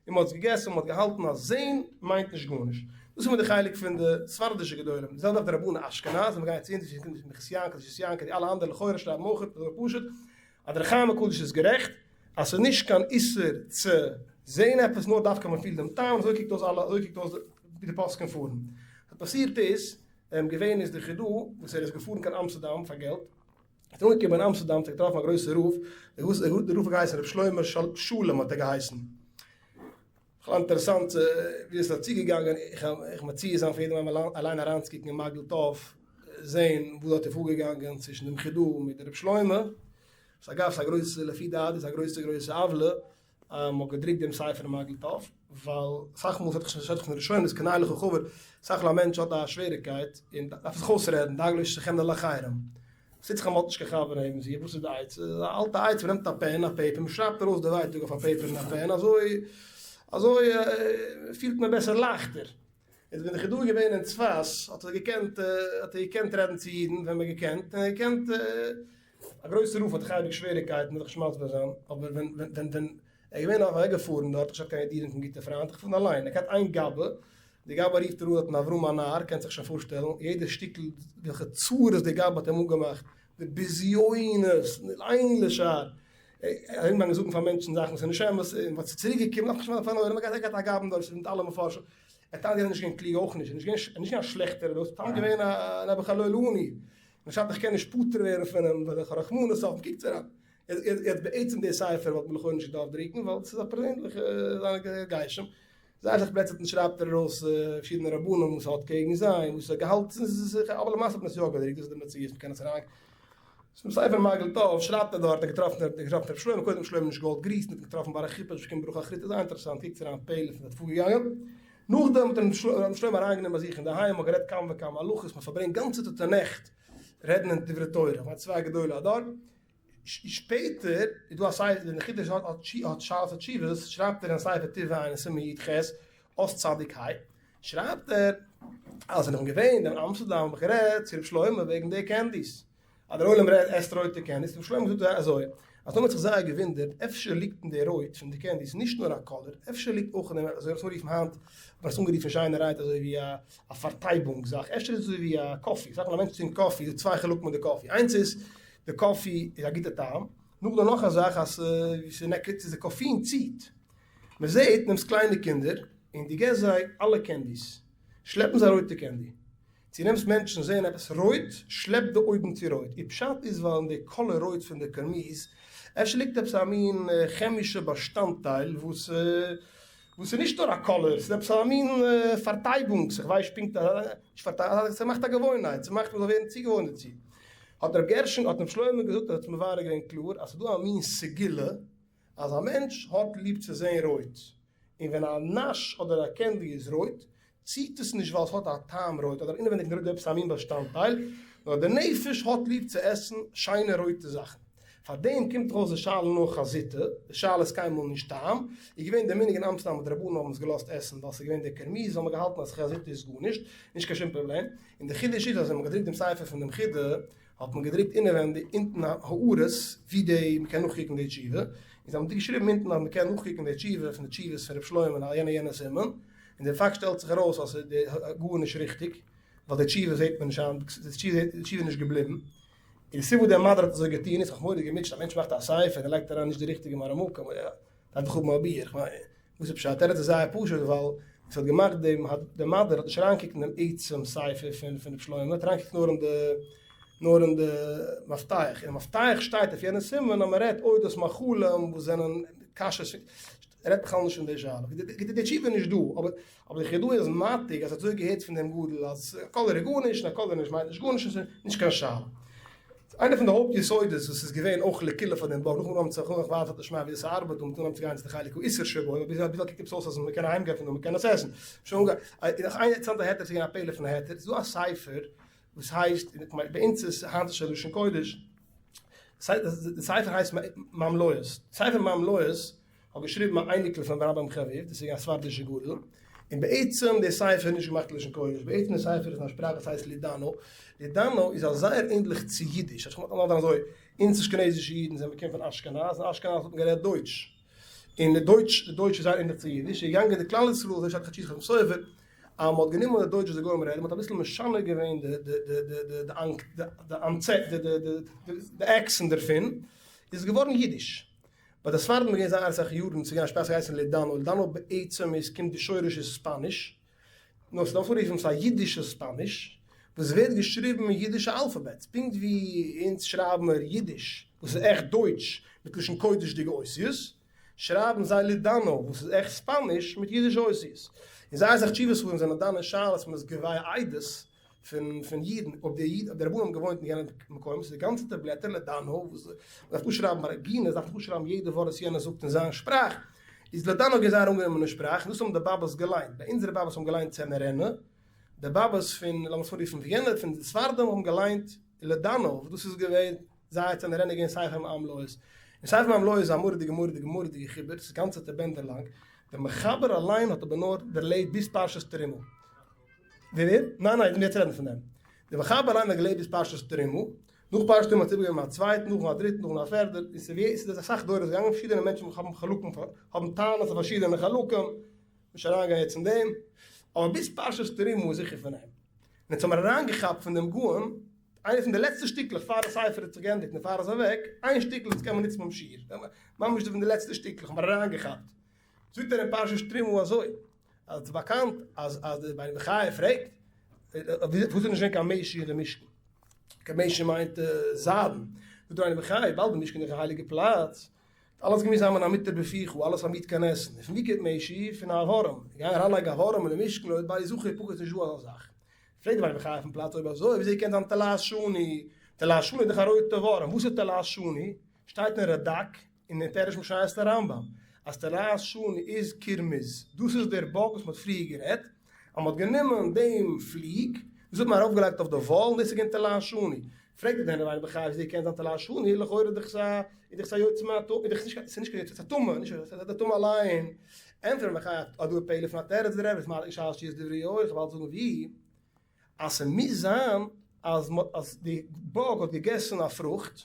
און מ'האט עס געגעסן און מ'האט געהאלטן אז זען מיינט נישט גארנישט. דאס איז מיט די חלק פון די ספרדישע גדולים. די זעלבע אויף די רבני אשכנז, ווען מ'גייט צו אונז, ווי מנחת יעקב, קדושת יעקב, די אלע אנדערע לכאורה שרייבן אויך אזוי פשוט, אז דער חיים הקדוש איז גערעכט אז ס'איז נישט קיין איסור צו זען עפעס נאר דווקא מ'פילט דעם טעם, אזוי קוקט אויס אלע, אזוי קוקט אויס ווי די פוסקים פארן. וואס פאסירט איז, געווען איז די חידא וואס ער איז געפארן קיין אמסטערדאם פאר געלט, איז אנגעקומען אין אמסטערדאם האט ער געטראפן א גרויסע רב, דער רב האט געהייסן ר' שלמה שלום האט ער געהייסן, בכלל אינטערעסאנט ווי עס איז צוגעגאנגען, איך מציע זיין פאר יעדעם איינעם אליין אריינצוקוקן אין מגדיל טוב, זען וואס דארט איז פארגעגאנגען צווישן דעם חידא מיט ר' שלמה, וואס אגב ס'איז א גרויסע לפי דעתי איז א גרויסע גרויסע עוולה. אז מ'האט געדרוקט דעם ספר מגל טוב, ווייל אסאך מאל ס'האט זיך פון ראשונים איז קנה לך חבר, אסאך מאל א מענטש האט א שוועריגקייט און דארף זיך אויסרעדן, דאגה לאיש חמלה לאחרים. וואס טוט זיך אז מ'האט נישט קיין חבר נעבן זיך, וואס איז די עצה? א אלטע עצה, מ'נעמט א פען, א פעיפער, מ'שרייבט ארויס די ווייטאג אויף א פעיפער און א פען, אזוי אזוי פילט מען בעסער לייכטער. איז ווען די חידא איז געווען אין צפת האט ער געקענט האט ער געקענט רעדן צו אידן ווען מען געקענט און ער געקענט א גרויסע רב האט דאך אייביג שוועריקייטן מ'זאל זיך נישט מסביר זיין אבער ווען ווען ווען ער איז געווען אוועק געפארן דארט נישט געהאט קיין ידידים קיין גוטע פריינט איך פארן אליין ער געהאט איין גבאי די גבאי רופט ער אן דארטן אברהם הנער קענסט זיך שוין פארשטעלן יעדע שטיקל וועלכע צרות די גבאי האט אים אנגעמאכט די בזיונות אין לשער ארומגעגאנגען זאגן פאר מענטשן זאכן וואס איז נישט אמת און וואס איז צוריק געקומען דארף נישט פארן עולם ער געהאט א גבאי דארט מיט אלע מפרשים ער טענה'ט ער איז נישט געווען קלוג אויך נישט, ער איז נישט געווען א שלעכטער, ער איז סתם געווען א נעבעך א לא עלינו, און שרייבט איך קען נישט פטור ווערן פון אים ווייל איך האב רחמנות אויף אים, קוקטס אריין, יעצט בעצם די ספר וואלט מען לכאורה נישט געדארפט דרוקן ווייל ס'איז א פערזענליכע זיינע גיישם, זייער אסאך פלעצער שרייבט ער ארויס פארשידענע רבנים וואס האט קעגן זיי און וואס ער האט געהאלטן, אבער למעשה האט מען עס יא געדרוקט, דאס איז די מציאות, מ'קען עס אריין. צום ספר מגל טוב שרייבט ער דארט ער האט געטראפן ער האט געטראפן רבי שלמה קודם שלמה נישט געוואלט גריסן האט אים געטראפן ביי א חופה נישט באקומען ברכה אחריתא זייער אינטערעסאנט קוקטס אריין פלא פון דארט פארגעגאנגען נאכדעם האט רבי שלמה אריינגענומען ביי זיך אינדערהיים מ'האט גערעדט כמה וכמה הלכות מ'האט פארברענגט גאנצעטע נעכט רעדן אין דברי תורה כ'מיין צוויי גדולי הדור שפעטער איז דא א ספר דער חידוש האט האט שאלות ותשובות שרייבט ער אין ספר טוב עין סימן י ח אות צדיק ה שרייבט ער אז ווען איך בין געווען אין אמסטערדאם האב איך גערעדט צו ר' שלמה וועגן די candies, אז דער עולם רעדט עסט רויטע candies, ר' שלמה זאגט אזוי, אז נאר מען האט זיך זייער געוואונדערט אפשר ליגט אין די רויט פון די candies נישט נאר א color, אפשר ליגט אויך אין דעם אזוי ווי אנגערופן היינט האט מען עס אנגערופן שיינערהייט אזוי ווי א פארטייבונג זאך, אפשר איז עס אזוי ווי א coffee, אסאך מאל א מענטש טרינקט coffee איז דא צוויי חלקים אין די coffee, איינס איז די coffee איז א גוטע טעם, נאכדעם נאך א זאך אז ס'נעקערט די קאפין ציט. מען זעט נעמסט קליינע קינדער און דו געסט זיי אלע candies, שלעפן זיי רויטע candy, צו נעמסט מענטשן זעען עפעס רויט, שלעפט די אויגן צו רויט, איר פשט איז ווייל אין די color רויט פון די קרמיז אפשר ליגט עפעס א מין כעמישע באשטאנדטייל וואס וואס איז נישט נאר א color, ס'איז עפעס א מין פארטייבונגס, איך ווייס פונקט נישט פארטייבונג, ס'מאכט א געוואוינהייט, ס'מאכט מ'זאל ווערן צוגעוואוינט דערצו. האט ר' גרשון, האט ר' שלמה געזאגט, ער האט עס מברר געווען קלאר אז ס'איז דא א מין סגולה אז א מענטש האט ליב צו זען רויט, און ווען א נאש אדער א candy איז רויט, ציט עס נישט ווייל עס האט א טעם רויט אדער אינעווייניג אין רויט איז עפעס א מין באשטאנדטייל, נאר די נפש האט ליב צו עסן שיינע רויטע זאכן. פאר דעם קומט אויס די שאלה נאר חזיתא, די שאלה איז קיינמאל נישט טעם, איז געווען די מנהג אין אמסטערדאם אז די רבנים האבן עס געלאזט עסן ווייל ס'איז געווען די קרמיז, האבן געהאלטן אז חזיתא איז גארנישט, נישט קיין שום פראבלעם, און די חידוש איז אז ווען מ'האט געדרוקט דעם ספר פון דעם חידא, האט מען געדרוקט אינעווענדיג אונטן הערות ווי די מ'קען נאכקוקן די תשובה, און זיי האבן געשריבן אונטן אז מ'קען נאכקוקן די תשובה פון די תשובות פון ר' שלמה אין יענע יענע סימן, און די פאקט שטעלט זיך ארויס אז ס'איז גארנישט ריכטיג, ווייל די תשובה זעט מען נישט היינט, די תשובה איז נישט געבליבן. און די סיבה וואס דער מדור האט אזוי געטון איז, כ'האב מורא'דיג געמוטשעט, א מענטש מאכט א ספר און ער לייגט אריין נישט די ריכטיגע מראה מקום, דארף דאך האבן א ביאור, כ'מיין, וואס איז פשט? תירוץ איז זייער פשוט, ווייל וואס האט געמאכט דעם דער מדור האט נישט אריינגעקוקט אין דעם עצם ספר פון פון רבי שלמה, האט אריינגעקוקט נאר אין די נאר אין די מפתח, אין מפתח שטייט אויף יענע סימן אז מען רעדט אודות מאכלים וואס זענען כשרות, ער רעדט בכלל נישט פון די שאלה, די תשובה איז נישט דא, אבער אבער די חידא איז מעתיק אז ער האט אזוי געהערט פון דעם גדול אז color איז גארנישט און א color נישט מיינט נישט גארנישט און ס'איז נישט קיין שאלה. איינע פון די הויפט יסודות וואס איז געווען אויך לקולא פאר דעם בלאג נאכן אנהויבן צו נאך ווייטער האט נשמע ווי עס ארבעט און מ'טאר אנהויבן צו גיין צו די חלק האיסור שבו אבער ביז אזוי קוקט עפעס אויס אז מ'קען אהיים גיין פון דא מ'קען עס עסן. שוין אנגע נאך איין אינטערעסאנטע היתר ס'איז געווען א פלא פון א היתר ס'איז דא א ספר וואס הייסט ביי אונז איז היינט איז שוין לשון קודש די ספר הייסט מים לועז ספר מים לועז האט געשריבן א אייניקל פון רבי חביב, דאס איז געווען א ספרדישע גדול, און בעצם די ספר איז נישט געמאכט לשון קודש, בעצם די ספר איז אין א שפראך וואס הייסט לידאנו, לידאנו איז א זייער ענדליך צו אידיש, איך מיין אזוי, אונז אשכנזישע אידן זענען מ'קומט פון אשכנז, אין אשכנז האט מען גערעדט דויטש, און די דויטש, די דויטש איז זייער ענדליך צו אידיש, איז געגאנגען די כלל ישראל, אזוי שטייט חצי חתם סופר, אז מ'האט גענומען די דויטש וואס די גוים רעדן, מ'האט אביסל משנה געווען די די די די די די די accent דערפון, איז עס געווארן אידיש. ביי די ספרדים איז געווען זייער אסאך יארן ס'איז געווען א שפראך געהייסן לידאנא, לידאנא בעצם איז קומט די שורש איז ספאניש, נאר ס'דא אנגערופן ס'איז א אידישע ספאניש וואס ווערט געשריבן אין אידישע אלפאבעטס, פונקט ווי אונז שרייבן מיר אידיש וואס איז עכט דויטש מיט לשון קודש'דיגע אותיות, שרייבן זיי לידאנא וואס איז עכט ספאניש מיט אידישע אותיות. און זייער אסאך תשובה ספרים זענען דן אין שאלות מ'איז גובה עדות פון פון אידן, אויב די איד אויב די רבנים האבן געוואוינט אין יענע מקומות, איז די גאנצעטע בלעטער לידאנא, וואס מ'דארף אפשרייבן ביי עגונות דארף מען אפשרייבן יעדע ווארט וואס יענער זאגט אין זיין שפראך. איז לאדאנא געווען זייער אנגענומענע שפראך, און דאס האבן די באבעס געליינט. ביי אונזערע באבעס האבן געליינט צענערענע, די באבעס פון, לאמיר עס אנרופן וויענער, פון די ספרדים האבן געליינט לאדאנא, וואס דאס איז געווען זייער צענערענע געווען ספר מעם לועז. און ספר מעם לועז איז א מורא'דיגע מורא'דיגע מורא'דיגע חיבור, ס'איז גאנצעטע בענדער לאנג, דער מחבר אליין האט אבער נאר דערלעבט ביז פרשת תרומה. ווער ווער? ניין ניין, יעצט רעדן פון דעם. דער מחבר אליין האט געלעבט ביז פרשת תרומה, נאך פרשת תרומה האט עס איבערגעגעבן א צווייטן, נאכדעם א דריטן, נאכדעם א פערדער, און ס'איז אסאך דורות געגאנגען, פארשידענע מענטשן האבן חלקים, האבן טענות אויף פארשידענע חלקים, נישט אריינגיין יעצט אין דעם, אבער ביז פרשת תרומה איז זיכער פון אים. און יעצט האבן מיר אריינגעכאפט פון דעם גאון, איינע פון די לעצטע שטיקלעך פאר די ספר האט זיך געענדיגט און פאר ער איז אוועק, איין שטיקל וואס קען מען נוצן ביים שיעור, ממש פון די לעצטע שטיקלעך האבן מיר אריינגעכאפט, זאגט ער אין פרשת תרומה אזוי, אז ס'איז באקאנט אז אז די רבינו בחיי פרעגט וואס איז נישט געווען קיין משי אין די משכן, קיין משי מיינט זיידן, זאגט רבינו בחיי וויבאלד די משכן איז דאך א הייליגע פלאץ, האט אלעס געמוזט זיין מן המותר בפיך, אלעס א מיעוט קען עסן, און פון ווי קומט משי? פון א ווארעם, גיין אריינלייגן א ווארעם אין די משכן לא בי זכר פקוד נישט דא אזא זאך. פרעגט רבינו בחיי אויפן פלאץ אויב אזוי וויאזוי קען זיין תולעת שני, תולעת שני איז דאך א רויטע ווארעם, וואס איז תולעת שני? שטייט אין רדק און אין פירוש משניות לרמב ם אז תולעת שני איז קירמיז, דאס איז דער באג וואס מען האט פריער גערעדט, אז מען האט גענומען דעם פליג, דאס האט מען ארויפגעלייגט אויף די וואל און דאס איז געווען תולעת שני. פרעגט דער רבינו בחיי וויאזוי קען זיין תולעת שני, לכאורה איז דאך עס איז דאך עס א יוצא מן הטומאה, איז דאך נישט ס'איז נישט קיין יוצא, ס'איז א טומאה, נישט ס'איז א טומאה אליין. ענטפערט רבינו בחיי אז דא איז פלא פון א תירוץ, דער רבי איז מעתיק שאלת שיעור דברי יואל, איך וועל באלד זאגן ווי. אז ס'מוז זיין אז אז די באג האט געגעסן א פרוכט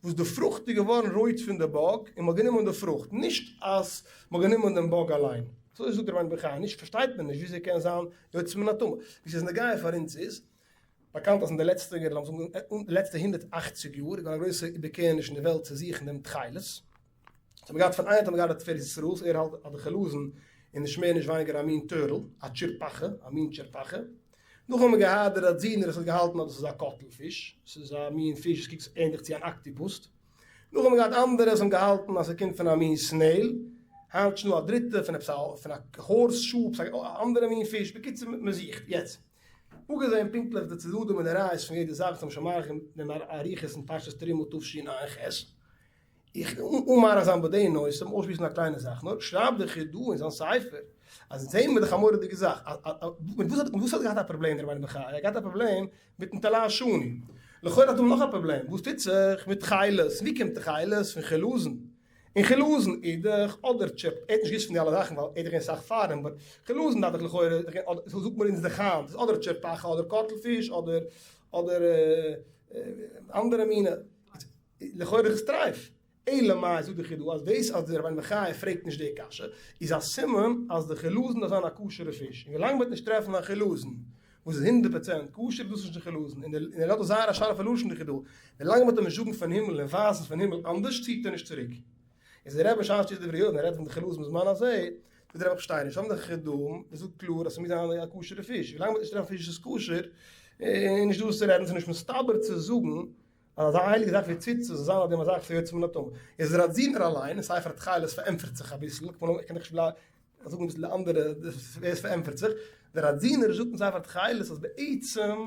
וואס די פרוכט איז געווארן רויט פון די באג און מ'האט גענומען די פרוכט, נישט אז מ'האט גענומען דעם באג אליין. אזוי זאגט רבינו בחיי, נישט פארשטייט מען נישט וויאזוי קען זיין יוצא מן הטומאה. ווי ס'איז נוגע פאר אונז איז באקאנט אז אין די לעצטע לאמיר זאגן די לעצטע 180 יאר איז געווען א גרויסע איבערקערעניש אין די וועלט צו זוכן דעם תכלת. סאו האט מען געהאט פון איין האט מען געהאט די תפארת ישראל וואס ער האלט אז די חלזון איז נישט מער נישט ווייניגער א מין turtle, א טשערפאכע, א מין טשערפאכע. נאכדעם האט מען געהאט די ראדזינער וואס האט געהאלטן אז דאס איז א קאטל פיש, ס'איז א מין פיש וואס קוקט ענדליך צו אן octopus. נאכדעם האט מען געהאט אנדערע וואס האבן געהאלטן אז ס'קומט פון א מין snail, היינט שוין דא א דריטע פון עפעס א פון א horse shoe, עפעס א אנדערע מין פיש, בקיצור מ'זוכט. יעצט, אפגעזען פונקטליך די צדדים און די ראיות פון יעדע זאך וואס האבן שוין מאריך געווען אריכות אין פרשת תרומה תשע"ח, איך אן מאריך זיין ביי די נושא, אויסשמועסן א קליינע זאך נאר, שרייבט דער חידא אין זיין ספר, אז אונז זעהן מיר דאך א מורא'דיגע זאך, מיט וואס האט מיט וואס האט געהאט א פראבלעם דער רבינו בחיי, ער האט געהאט א פראבלעם מיטן תולעת שני, לכאורה האט ער נאך א פראבלעם, וואס טוט זיך מיט תכלת, ווי קומט תכלת? פון חלזון, און חלזון איז דאך אדער טשעפ, ער האט נישט געוואוסט פון די אלע זאכן ווייל ער איז דאך געווען סאך פאר אים, but חלזון דארף דאך לכאורה, זאגט מען אונז דאך היינט, איז אדער טשערפאכע אדער קאטל פיש אדער אדער אנדערע מיני. לכאורה איז עס טרייף. אלא מאי זאגט די חידא אז דאס אז דער רבינו בחיי פרעגט נישט די קשיא איז א סימן אז די חילזון דארף זיין א כשר'ע פיש, און ווילאנג מ'וועט נישט טרעפן א חילזון וואס איז הונדערט פראצענט כשר איז דאס נישט די חילזון, און ער האט דא זייער א שארפע לשון די חידא, ווילאנג מ'וועט אים נישט זאגן פון הימל און ווייזן פון הימל אנדערש ציט ער נישט צוריק. איז דער רבי שארף צו דברי יואל ווען ער רעדט פון די חילזון בזמן הזה, זאגט דער רבי איך פארשטיי נישט, האבן די חידא געזאגט קלאר אז ס'מוז זיין א כשר'ע פיש, ווילאנג מ'וועט נישט טרעפן פיש וואס איז כשר איז נישט דא וואס צו רעדן, ס'איז נישט מסתבר צו זאגן אז אזא הייליגע זאך ווי ציצית זאל זיין אויף דעם א זאך פון יוצא מן הטומאה. איז ראדזינער אליין אין ספר התכלת פארענטפערט זיך אביסל, איך קען נישט זאגן אביסל די אנדערע ווער עס פארענטפערט זיך, דער ראדזינער זאגט אין ספר התכלת אז בעצם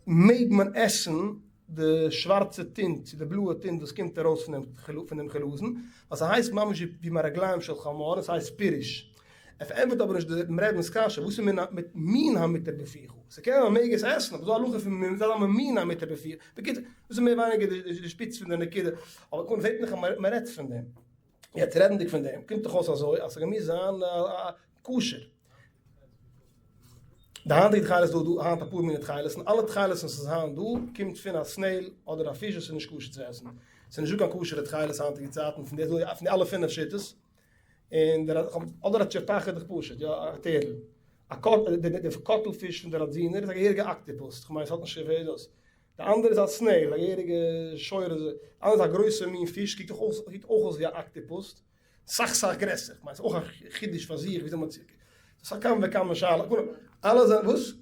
מעג מען עסן די שווארצע טינט צו די בלויע טינט וואס קומט ארויס פון דעם חלזון, ווייל ס'הייסט ממש ווי מרגליים של חמור און ס'הייסט פירוש. ער פארענטפערט אבער נישט דעם רבינ'ס קשיא, וואס איז מיט מין המותר בפיך? ס'קען זיין מ'מעג עס עסן, אבער ס'דא א הלכה פון מין זיין א מין המותר בפיך. בקיצור, דאס איז מער ווייניגער די שפיץ פון די נקודה, אבער קודם זעט מען דאך אז מ'רעדט פון דעם. יעצט רעדנדיג פון דעם, קומט דאך אויס אזוי אז ס'געמוז זיין כשר. די היינטיגע תכלת איז דא דא היינט אפאר מיני תכלת'ן, אלע תכלת'ן וואס איז היינט דא קומט פון א snail אדער א פיש וואס איז נישט כשר צו עסן. ס'איז נישטא קיין כשר'ע תכלת היינטיגע צייטן פון די אלע פינף שיטות. און דער אדער א טשערפאכע איז דאך פשוט, יא, א turtle. א קאט, די קאטל פיש פון די ראדזינער איז א געהעריגע octopus, כ'מיין ס'האט נישט ווער דאס. די אנדערע איז א snail, א געהעריגע שור איז, די אנדערע איז א גרויסע מין פיש, קוקט אויך אויס, קוקט אויך אויס ווי א octopus, סאך סאך גרעסער, כ'מיין ס'איז אויך א חידוש פאר זיך וויאזוי מ'האט, ס'איז א כמה וכמה שאלה, אלע זענען, וואס?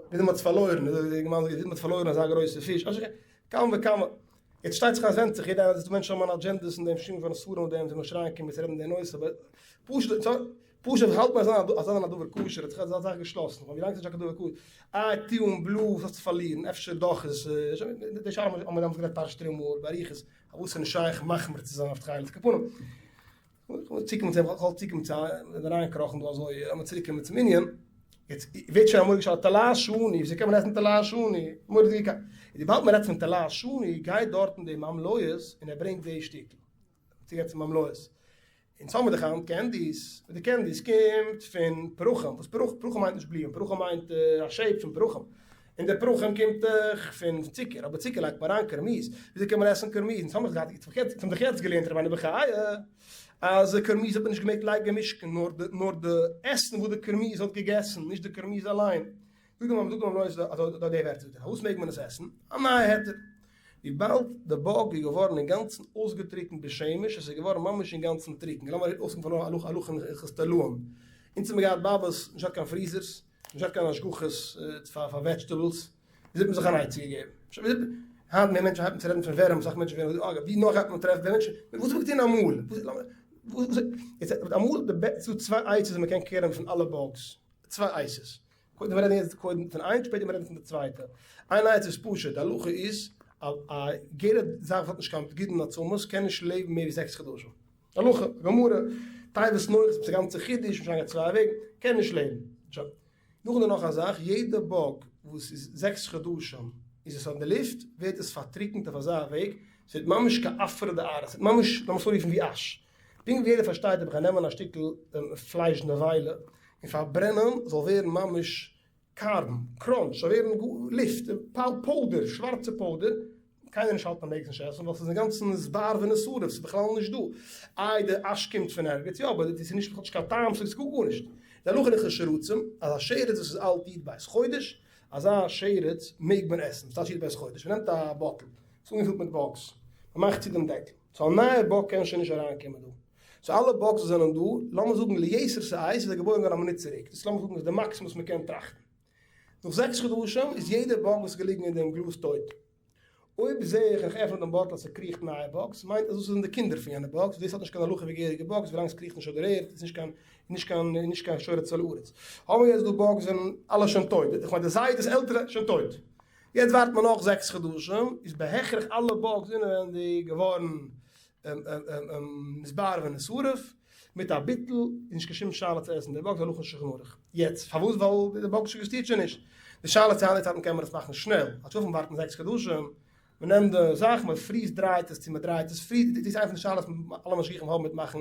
וויאזוי מ'האט עס פארלוירן, וויאזוי מ'האט פארלוירן אזא גרויסע פיש, כמה וכמה. יעצט שטייט זיך אז ווענדט זיך, יעדער איינער דא מענטשן האבן agendas אין דעם שום פון ספרים און דעם זיי מיר שרייען קומען צו רעדן די נושא אבער פשוט פשוט האלט מען אז זיין א דבר כשר האט זיך אזא זאך געשלאסן ווייל ווילאנג ס'איז נישט קיין דבר כשר איי טיען בלו וואס האסטו צו פארלירן אפשר דאך איז די שאלה האבן מיר דעמאלטס גערעדט פרשת תרומה באריכות פארוואס איז נישט שייך מחמיר צו זיין אויף תכלת כפנים. כ'וויל צוקומען צו דעם, כ'וועל צוקומען צו אריינקראכן דא אזוי, לאמיר צוריקקומען צום ענין. יעצט ווערט שוין א מורא'דיגע שאלה, תולעת שני, וויאזוי קען מען עסן תולעת שני? מורא'דיגע קשיא. וויבאלד מען רעדט פון תולעת שני, גייט דארטן די מעם לועז און ער ברענגט די שטיקל. צוגיין צום מעם לועז. אונז האמיר דאך היינט candies, און די candies קומט פון פרחים, וואס פרח, פרחים מיינט נישט בלומען, פרחים מיינט א shape פון פרחים, און די פרחים קומט דאך פון צוקער, אבער צוקער לייגט מען אריין קרמיז, וויאזוי קען מען עסן קרמיז? אונז האמיר דאך געהאט, אונז האבן דאך יעצט געלערנט רבינו בחיי אז קרמיז האט מען נישט געמעגט לייגן אין משקה, נאר די נאר די עסן וואס די קרמיז האט געגעסן, נישט די קרמיז אליין. זאגט די זאגט די מעם לועז אזוי די ווערטער זאגט ער, פארוואס מעג מען עס עסן? א נייע היתר. וויבאלד די bug איז געווארן אינגאנצן אויסגעטריקנט בשמש, עס איז געווארן ממש אינגאנצן טריקן, לאמיר אויסקוקן פון הלכה הלכה אין הלכות תולעים, אונז האבן געהאט באבעס, נישט געהאט קיין freezers, נישט געהאט קיין השגחות פאר פאר vegetables, וויאזוי האט מען זיך אן עצה געגעבן? היינט מער מענטשן הייבן צו רעדן פון ווערים, אסאך מענטשן ווערן אגב, ווי נאך גייט מען טרעפן מענטשן, וואס האט מען געטון אמאל? אמאל די בעסט, ס'דא צוויי עצות ווי מ'קען קערן פון אלע bugs, צוויי עצות, קודם רעדן יעצט קודם פון איינס שפעטער מיר רעדן פון די צווייטע. איין עצה איז פשוט, די הלכה איז א א געלע זאך וואס האט נישט קיין גידין עצמות קען נישט לעבן מער ווי זעקס חדשים. הלכה, גמרא, תיבת נח איז א גאנצע חידוש, נישט אריינגיין צוויי וועגן, קען נישט לעבן. שוין. נאכדעם נאך א זאך, יעדע bug וואס איז זעקס חדשים איז עס אויף די לופט, ווערט עס פארטריקנט אויף אזא וועג, ס'ווערט ממש כעפרא דארעא, ס'ווערט ממש, לאמיר עס אנרופן ווי אש. פונקט ווי יעדער פארשטייט אויב איך גיי נעמען א שטיקל פלייש נבילה און פארברענען זאל ווערן ממש carbon, crunch, זאל ווערן לופט, powder, שווארצע powder, קיינער נישט האלטן אז מעג עס נישט עסן ווייל ס'איז אינגאנצן נתבאר ונשרף, ס'איז בכלל נישט דא. איי די אש קומט פון ערגעץ, יא אבער דאס איז נישט, האט נישט קיין טעם, ס'איז גארנישט. די הלכה אין הלכות שרצים אז א שרץ וואס איז אלט י"ב חודש, אזא שרץ מעג מען עסן, וואס טייטש י"ב חודש? מ'נעמט א bottle, ס'איז אנגעפילט מיט bugs, מ'מאכט צו דעם דעקל, so א נייע bug קען שוין נישט אריינקומען דא. so אלע bugs וואס זענען דא, לאמיר זאגן ליתר שאת איז ער געבוירן געווארן א מינוט צוריק, דאס לאמיר זאגן איז די מאקסימום וואס מען קען טראכטן. נאך זעקס חדשים איז יעדע bug וואס איז געליגן אין דעם גלאז טויט. אויב זע איך איך עפן דעם bottle אז ס'קריכט נייע bugs, מיינט אז דאס זענען די קינדער פון יענע bugs, דאס האט נישט קיין הלכה ווי געהעריגע bugs, ווילאנג ס'קריכט נישט אויף דער ערד איז נישט קיין נישט קיין נישט קיין שרץ על הארץ. האבן מיר יעצט דא bugs זענען אלע שוין טויט, איך מיין די זיידעס עלטערע שוין טויט. יעצט ווארט מען נאך זעקס חדשים, איז בהכרח אלע bugs אינעווענדיג געווארן נתבאר ונשרף, מיט א ביטול, איז נישט קיין שום שאלה צו עסן די bugs הלכה אין שולחן ערוך. יעצט, פארוואס? ווייל די bugs עקזיסטירט שוין נישט. די שאלה צו היינטיגע צייטן קען מען עס מאכן שנעל, אנשטאט פון ווארטן זעקס חדשים, מען נעמט די זאך, מען freeze דרייט עס צו מען דרייט עס freeze, דאס איז איינע פון די שאלות וואס אלע משגיחים האבן מיט מאכן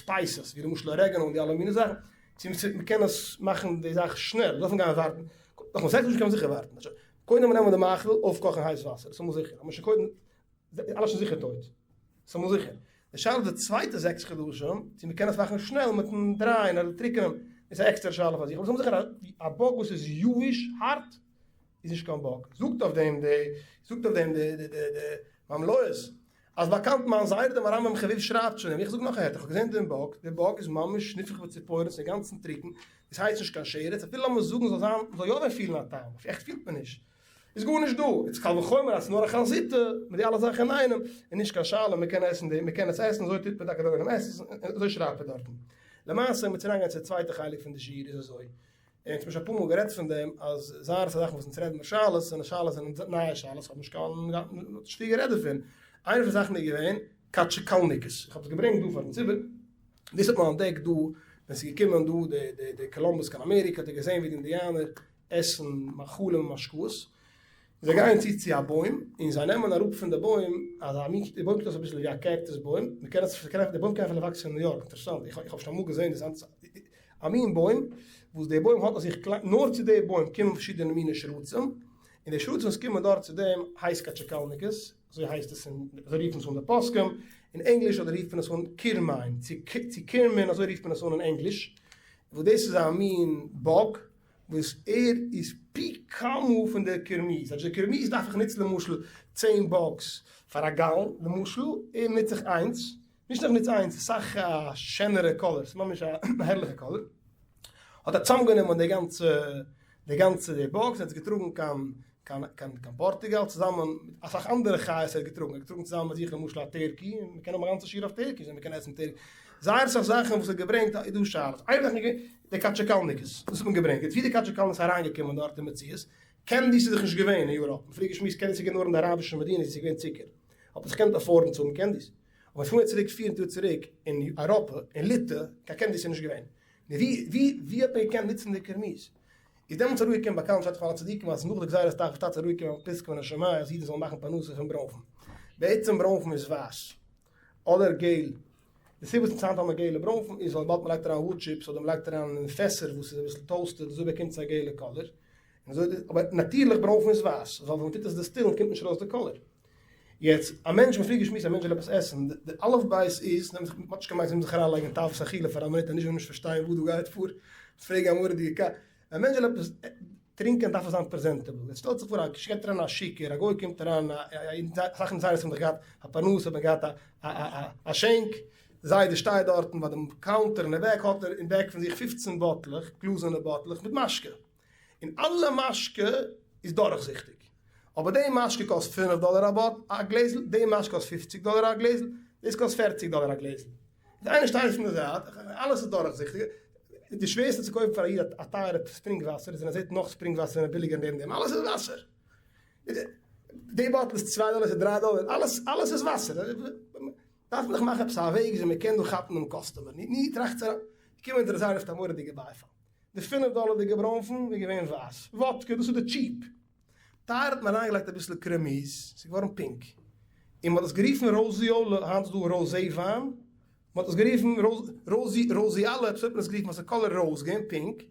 spices, ווי למשל oregano און די אלע מיני זאכן, צו מען קען עס מאכן די זאך שנעל, דארף מען גיין ווארטן, נאך זעקס חדשים קען מען זיכער ווארטן, קודם נעמען די מאכל, אויפקאכן הייס וואסער, דאס איז אמאל זיכער, האט מען שוין קודם אלעס שוין זיכער טויט, ס'איז אמאל זיכער. די שאלה איז די צווייטע זעקס חדשים, צו מ'קען עס מאכן שנעל מיטן דרייען אדער טריקענען, איז א עקסטערע שאלה פאר זיך, אבער ס'איז אמאל זיכער א bug וואס איז יבש, הארט, איז נישט קיין bug. זאגט אויף דעם די, זאגט אויף דעם די די די מעם לועז, אז באקאנט מיין זיידע דער מהר"ם חביב שרייבט שוין, איך זאג נאך א היתר, איך האב געזען דעם bug, דער bug איז ממש נפח בציפורן, ס'איז אינגאנצן טרוקן, דאס הייסט נישט קיין שרץ, אפילו לאמיר זאגן זאל זיין, מ'זאל יא ווען פילן א טעם, עכט פילט מען נישט. איז גארנישט דא, איז קל וחומר אז ס'איז נאר א חזיתא, מיט די אלע זאכן אינאיינעם, איז נישט קיין שאלה, מ'קען עסן די, מ'קען עס עסן, אזוי טוט מען טאקע דער עולם עסט עס, אזוי שרייבט ער דארטן. למעשה מיר צו אריינגיין צו די צווייטע חלק פון די שיעור איז אזוי, און כ'האב שוין אפאר מאל גערעדט פון דעם, אז זייער אסאך זאכן וואס אונז רעדן מיר שאלות, זענען שאלות זענען נייע שאלות, כ'האב נישט קיין נישט פיל גערעדט דערפון, איינע פון די זאכן איז געווען קאטשעקאלניקעס, איך האב עס געברענגט דא פארן ציבור, דאס האט מען אנטדעקט דא ווען ס'איז געקומען דא די די די קאלומבוס קיין אמעריקע האט ער געזען ווי די אינדיאנער עסן מאכלים און משקאות, זיי גייען צו צו א בוים און זיי נעמען אראפ פון די בוים אזא מין, די בוים קוקט אויס אביסל ווי א cactus בוים, מען קען עס, די בוים קען אפילו וואקסן אין ניו יארק, אינטערעסאנט, איך האב שוין אמאל געזען דאס א מין בוים וואס די בוים האט אויף זיך נאר צו די בוים קומען פארשידענע מיני שרצים, און די שרצים וואס קומען דארט צו דעם הייסט קאטשעקאלניקעס, אזוי הייסט עס אין, אזוי רופן עס אן די פוסקים, אין ענגליש אדער רופט מען עס אן קירמיין, צו קירמין אזוי רופט מען עס אן אין ענגליש, וואס דאס איז א מין bug וואס ער איז פי כמה פון דער קרמיז, אזוי קרמיז דארף איך נוצן למשל צען bugs פאר א gallon למשל, ער נוץ איך איינס, נישט נאר איך נוץ איינס, אסאך א שענערע color, ס'איז ממש א הערליכע color, האט ער צוזאמגענומען די גאנצע די גאנצע די bugs, ער האט עס געטראגן קיין קיין קיין קיין פארטוגאל צוזאמען מיט אסאך אנדערע חיות ער האט געטראגן, ער האט געטראגן צוזאמען מיט זיך למשל א turkey, און מ'קען האבן א גאנצע שיעור אויף turkeys, און מ'קען עסן turkey, זייער אסאך זאכן וואס ער האט געברענגט איז דא שאלות, איין זאך איז געווען די קאטשעקאלניקעס, דאס האט מען געברענגט, יעצט ווי די קאטשעקאלניקעס אריינגעקומען דארט אין מציאות, candies איז דאך נישט געווען אין יוראפ, מ'פלעגט געשמועסט candies איז געווען נאר אין די אראבישע מדינות איז געווען צוקער, האט מען זיך געקענט afford ן צו האבן candies. אבער פאר מיר צוריק 400 יאר צוריק אין אייראפע, אין ליטע, קיין candies איז נישט געווען. נו ווי ווי ווי האט מען געקענט נוצן די קרמיז? איז דעמאלטס אראפגעקומען באקאנט שטייט פאר אלע צדיקים אז נאך די גזירת ת"ח ות"ט איז אראפגעקומען א פתקא מן השמים אז אידן זאלן מאכן פרנסה פון ברוינפן. בעצם ברוינפן איז ווייס אדער געל. די סיבה וואס אונז היינט האבן געלע ברוינפן איז ווייל וויבאלד מ'לייגט אריין wood chips אדער מ'לייגט אריין אין פעסער וואס איז אביסל toasted אזוי באקומט עס א געלע קאליר. און אזוי די אבער נאטירליך ברוינפן איז ווייס ווייל ווען מ'טוט עס דיסטילן קומט נישט ארויס די קאליר. יעצט א מענטש מ'האט פריער געשמועסט א מענטש וויל עפעס עסן די אלף בית איז נעמט זיך מ'האט נישט קיין מייז מ'מוז זיך אריינלייגן אין תאוות אכילה פאר א מינוט אז נישט וועט מען נישט פארשטיין וואס דא גייט פאר פרעג א מורא'דיגע ק א מענטש וויל עפעס טרינקען דארף עס זיין presentable יעצט שטעלט זיך פאר א גייט אריין א שיכור א גוי קומט אריין אסאך אינזיידערס האבן דאך געהאט א פרנסה האט מען געהאט א א שענק זיידע שטייט דארטן ביי דעם counter אין די back האט ער אין back פון זיך 15 באטלעך גלאזערנע באטלעך מיט משקה און אלע משקה איז דורכזיכטיג. אבער די משקה קאסט 5 דאלער א באט א גלעזל, די משקה קאסט 50 דאלער א גלעזל, דאס קאסט 40 דאלער א גלעזל. איז איינער שטייט פון די זייט, אלעס איז דורכזיכטיג. די שווערסטע צו קויפן פאר א איד א טייערע spring וואסער איז ווען ער זעט נאך spring וואסער און ביליגער נעבן דעם, אלעס איז וואסער. די באטל איז 2 דאלער, ס'איז 3 דאלער, אלעס אלעס איז וואסער. דארף מען דאך מאכן עפעס א וועג וויאזוי מען קען דא כאפן דעם customer. ני טראכט זיך אריין. געקומען דער זיידע אויף א מורא'דיגע בייפאל. די פינף דאלערדיגע ברוינפן איז געווען ווייס. וואדקע, דאס איז די cheap. טייער האט מען אריינגעלייגט אביסל קרעמיז, ס'איז געווארן pink. און מ'האט עס גערופן ראזיאלע, היינט איז דא rosé וויין, מ'האט עס גערופן ראזי ראזיאלע, עפעס האט מען עס גערופן אז ס'איז קאלער rose, געווען pink.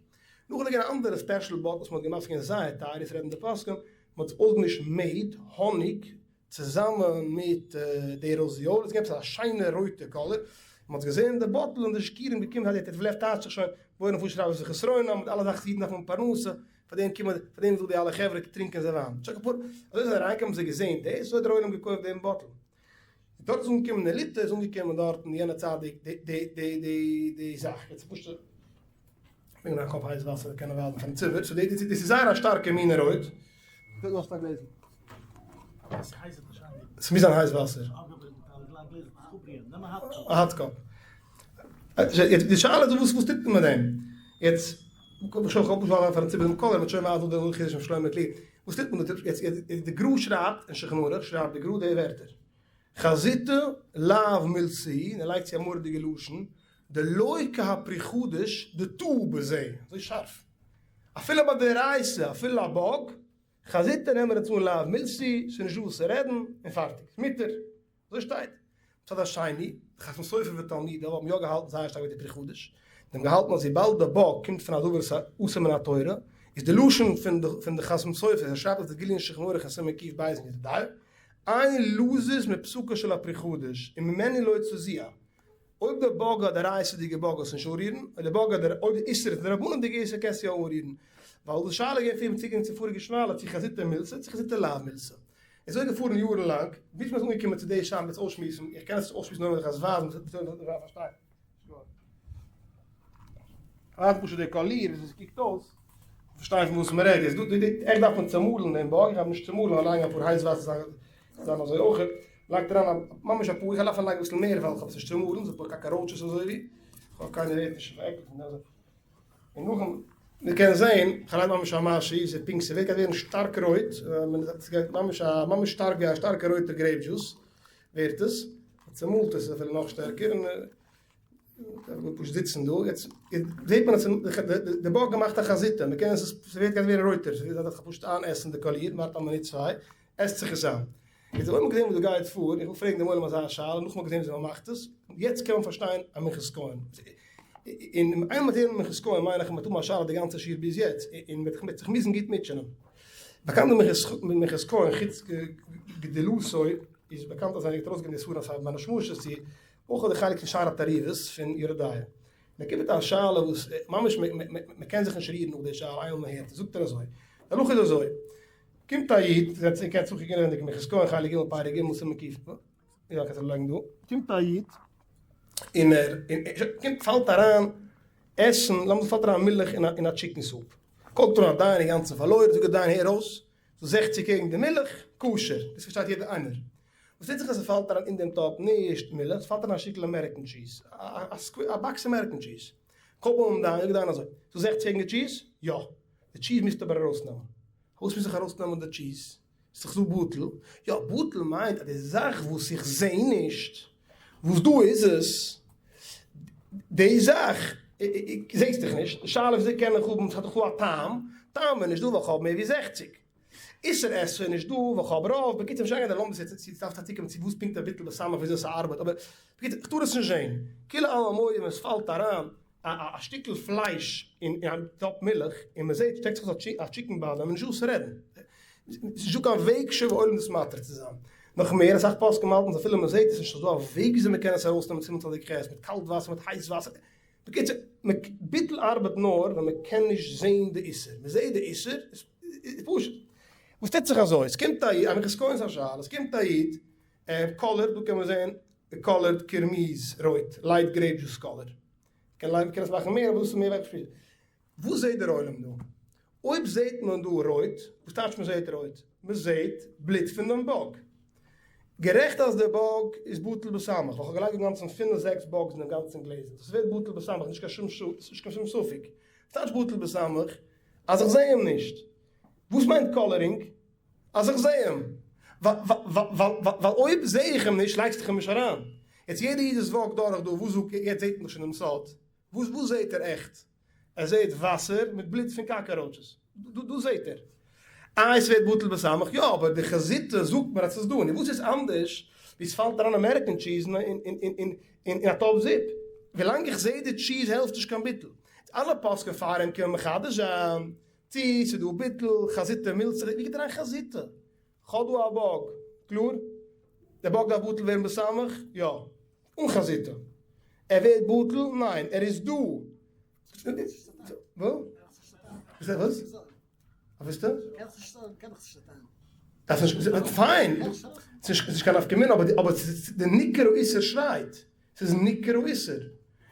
נאכדעם איז געווען א אנדערע special באטל וואס מ'האט געמאכט, ס'איז געווען זייער טייער, יעצט רעדן די פוסקים, מ'האט עס אויסגעמישט מעד, האניג, צוזאמען מיט די ראזיאל, עס געבט א שיינע רויטע קאליר, מען האט געזען די באטל און די שיכורים געקומען זייט די טייטשט זיך שוין, בורא נפש רב איז חסרונם מיט אלע זאכן אידן דארפן האבן פרנסה, פאר דעם קומען פאר דעם וויל די אלע חברה טרינקען זיי וויין, טשאק אפאר, אזוי זענען אריינגעקומען האבן זיי געזען דאס, אזוי האט דער עולם געקויפט דעם באטל. דארט איז אנגעקומען אין ליטע איז אנגעקומען דארט אין יענע צייט די די די די די זאך, יעצט פשוט ברענגען א קאפ הייס וואסער קענען ווייזן פארן ציבור, so דאס איז זייער א שטארקע מינע רויט. ס'מוז זיין הייס וואסער. א hot cup. די שאלה איז וואס וואס טוט מען מיט דעם? יעצט, שוין כ'האב נישט ווייזן פארן ציבור דעם קאלער, מ'וועט שוין ווייזן דא דעם חידוש פון שלמה קלוגער. וואס טוט מען דא? יעצט די גר"א שרייבט אין שולחן ערוך שרייבט די גר"א די ווערטער. חזיתא לאו מילתא היא, און ער לייגט צו א מורא'דיגע לשון, דלא כהפרי חדש דטעה בזה, אזוי שארף. אפילו ביי דאורייתא, אפילו א באג, חזיתא נעמען אונז אן לאו מילתא, ס'איז נישט דא וואס צו רעדן, און פארטיג. מותר. אזוי שטייט. מצד השני, די חתם סופר ותלמידיו האבן יא געהאלטן זייער שטארק מיט די פרי חדש. זיי האבן געהאלטן אז וויבאלד די באג קומט פון א דבר אסור מן התורה, איז די לשון פון די חתם סופר, ער שרייבט אויף די גליון שולחן ערוך אין סימן קב אין יורה דעה, אין לזוז מפסקו של הפרי חדש, וממנו לא תזוע. אויב די באג א דאורייתא'דיגע באג זאלסט נישט אנרירן, אויב די באג א אויב די איסור איז דרבנן'דיגע איסור קענסטו יא אנרירן, ווייל די שאלה איז געווען פריער צוגעגאנגען צום פאריגע שאלה צו חזיתא מילתא צו חזיתא לאו מילתא. איז אזוי געפארן יארן לאנג, ביז מ'איז אנגעקומען צו די שאלה מ'וועט עס אויסשמועסן, איך קען עס נישט אויסשמועסן נאר ווען איך וועל עס ווייזן וועט מען פארשטיין. ווייז פשוט די קאליר וויאזוי ס'קוקט אויס, פארשטיין פון וואס מ'רעדט. יעצט דא די עכט דארף מען צומאלן דעם באג, איך האב נישט צומאלן, איך לייג אפאר הייס וואסער זיין אזוי אויכעט, לייגט אריין א ממש אפאר, איך דארף לייגן אביסל מער ווייל איך האב עס נישט צומאלן, ס'איז אפאר cockroaches אזוי ווי, כ'האף קיינער ווערט נישט פארעקלט פון דעם. און נאכדעם מ'קען זעהן, איך לייג ממש א משהו, ס'איז pink, ס'ווערט גייט ווערן שטארק רויט, ס'גייט ממש א ממש שטארק ווי א שטארקע רויטע grape juice ווערט עס, צומאלט עס אפילו נאך שטערקער, און דארף פשוט זיצן דא, יעצט זעט מען אז די באג געמאכט א חזיתא, מען קען עס, ס'ווערט גייט ווערן רויטער, ס'ווערט זיך פשוט איינעסן די קאליר, ווארט א מינוט צוויי, עסט זיך עס איין. יעצט אויב מ'האט געזען וואס דא גייט פאר, איך וויל פרעגן דעם עולם אזא שאלה, נאך מ'האט געזען וויאזוי מ'מאכט עס, יעצט קען מען פארשטיין א מנחת כהן. און איינמאל מ'האט הערן מנחת כהן מיין איך מ'האט האבן א שאלה די גאנצע שיעור ביז יעצט, און מ'וועט זיך מוזן גוט מוטשענען. באקאנט די מנחת כהן חוץ גדולתו איז באקאנט אז ער האט ארויסגעגעבן די ספרים אסאך בין השמשות צו אויך די חלק פון שער התערובות פון יורה דעה. מען קומט מיט א שאלה וואס ממש מען קען זיך נישט רירן נאך די שאלה איינמאל מען הערט עס, זאגט ער אזוי, די הלכה איז אזוי, קומט א איד, זעצט איר קענט זיך אינעווייניג מנחת כהן חלק ג' פרק ג' סימן קפ, יא קענסט לייגן דא, קומט א איד און ער קומט פאלט אריין עסן, לאמיר זאגן פאלט אריין מילך אין א chicken soup, קאלט אן א דיין אינגאנצן פארלוירן, זאגט דער דיין הער אויס, ס'איז 60 קעגן די מילך, כשר, דאס פארשטייט יעדער איינער. וואס טוט זיך אז ס'פאלט אריין אין דעם טאפ נישט מילך, ס'פאלט אריין א שטיקל American cheese, א box American cheese. קאלט מען דעם דיין, זאגט דיין אזוי, ס'איז 60 קעגן די טשיז? יא. די טשיז מוזטו אבער ארויסנעמען. פארוואס מוז איך ארויסנעמען די טשיז? ס'איז דאך דא בטל. יא, בטל מיינט אז די זאך וואס איך זע נישט. וואס דא איז עס די זאך זעסט דאך נישט, די שאלה וויאזוי קען איך האבן, ס'האט דאך דא א טעם, טעם איז נישט דא ווייל כ'האב מער ווי 60. איסור עשה איז נישט דא ווייל כ'האב רוב, בקיצור נישט אריינגיין אין די לומדות יעצט צו דארף צוקומען צו וואס פונקט א ביטול בסמך וויאזוי ס'ארבעט אבער בקיצור כ'טאר עס נישט זעהן, כולי עלמא מודים ווען ס'פאלט אריין א א שטיקל פלייש אין א טאפ מילך און מ'זעהט שטעקט זיך אויס א chicken bone איז נישט דא וואס צו רעדן, ס'נישט דא קיין וועג שבעולם דאס מתיר צו זיין, נאך מער אסאך פוסקים האלטן אז אפילו מ'זעהט עס נישט איז דא א וועג וויאזוי מ'קען עס ארויסנעמען סימן צדיק ח' מיט קאלט וואסער מיט הייס וואסער, בקיצור, ביטול ארבעט נאר ווען מען קען נישט זעהן די איסור, מען זעהט די איסור איז פשוט. וואס טוט זיך אזוי, עס קומט א איד, א מנחת כהן'ס א שאלה, עס קומט א איד, ער קאלערט, דא קען מען זעהן colored קרמיז רויט, light grape juice color, קען עס מאכן מער אבער דאס איז מער ווייט פריער. וואס זעהט דער עולם דא? אויב זעהט מען דא רויט, וואס טייטש מען זעהט רויט? מען זעהט בלוט פון דעם bug. גערעכט אז דער bug איז בטל בסמך, ווייל כ'האב געלייגט אינגאנצן פינף זעקס bugs אין דעם גאנצן גלעזל, דאס ווערט בטל בסמך, נישט קיין שום נישט קיין שום ספק. וואס טייטש בטל בסמך? אז איך זעה אים נישט. וואס מיינט coloring? אז איך זעה אים. ווייל אויב זעה איך אים נישט לייגסט איך אים נישט אריין. יעצט יעדער איד וואס walk ט דורך דא, וואס זאגט ער? יעצט זעהט מען דאך שוין דעם סוד. וואס וואס זעהט ער עכט? ער זעהט וואסער מיט בלוט פון cockroaches. דא זעהט ער. איי עס ווערט בטל בסמך? יא, אבער די חזיתא זאגט מיר אז ס'איז דא. נו וואס איז אנדערש ווי עס פאלט אריין American cheese אין א טאפ זופ? ווילאנג איך זעה די טשיז העלפט נישט קיין ביטול. אלע פוסקים פאר אים קומען מחדש זיין צו ס'איז דא ביטול, חזיתא מילתא, ווי גייט אריין חזיתא? כ'האב דא א bug. קלאר? דער bug דארף בטל ווערן בסמך? יא. אן חזיתא. ער ווערט בטל? ניין. ער איז דא. וואס? וואס? פיין. ס'איז נישט קיין נפקא מינה, אבער די ניכר האיסור שרייט. ס'איז ניכר האיסור.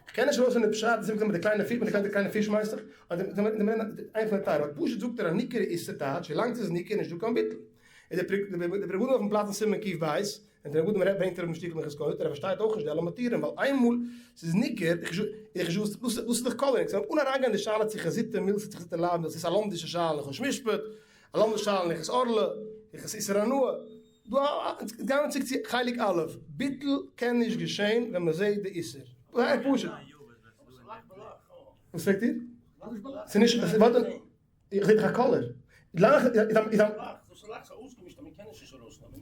כ'קען נישט ארויסנעמען די פשט, זאגט ער מיט די קליינע פיש, מיט די קליינע פיש מיינסט דאך, איינע פון די טייערע, אבער פשוט זאגט ער א ניכר האיסור טייטש, ווילאנג ס'איז ניכר נישט דא קיין ביטול. איז די פרי מגדים אויפן פלאץ אין סימן קב, און פרי מגדים ברענגט ער אויפן שטיקל מנחת כהן, זאגט ער ער פארשטייט אויך נישט די אלע מתירים, ווייל איינמאל ס'איז ניכר, איך נישט וואס איז דאך coloring, סאו אן אריינגיין אין די שאלה צו חזיתא מילתא צו חזיתא לאו מילתא, ס'איז א לומדישע שאלה אין חושן משפט, א לומדישע שאלה אין הלכות ערלה, הלכות איסור הנאה. דא גייען מיר צוריק צו חלק א', ביטול קען נישט געשען ווען מען זעט די איסור. זייער פשוט. וואס פרעגט איר? ס'איז נישט, ווארט, איך זעה דאך א color.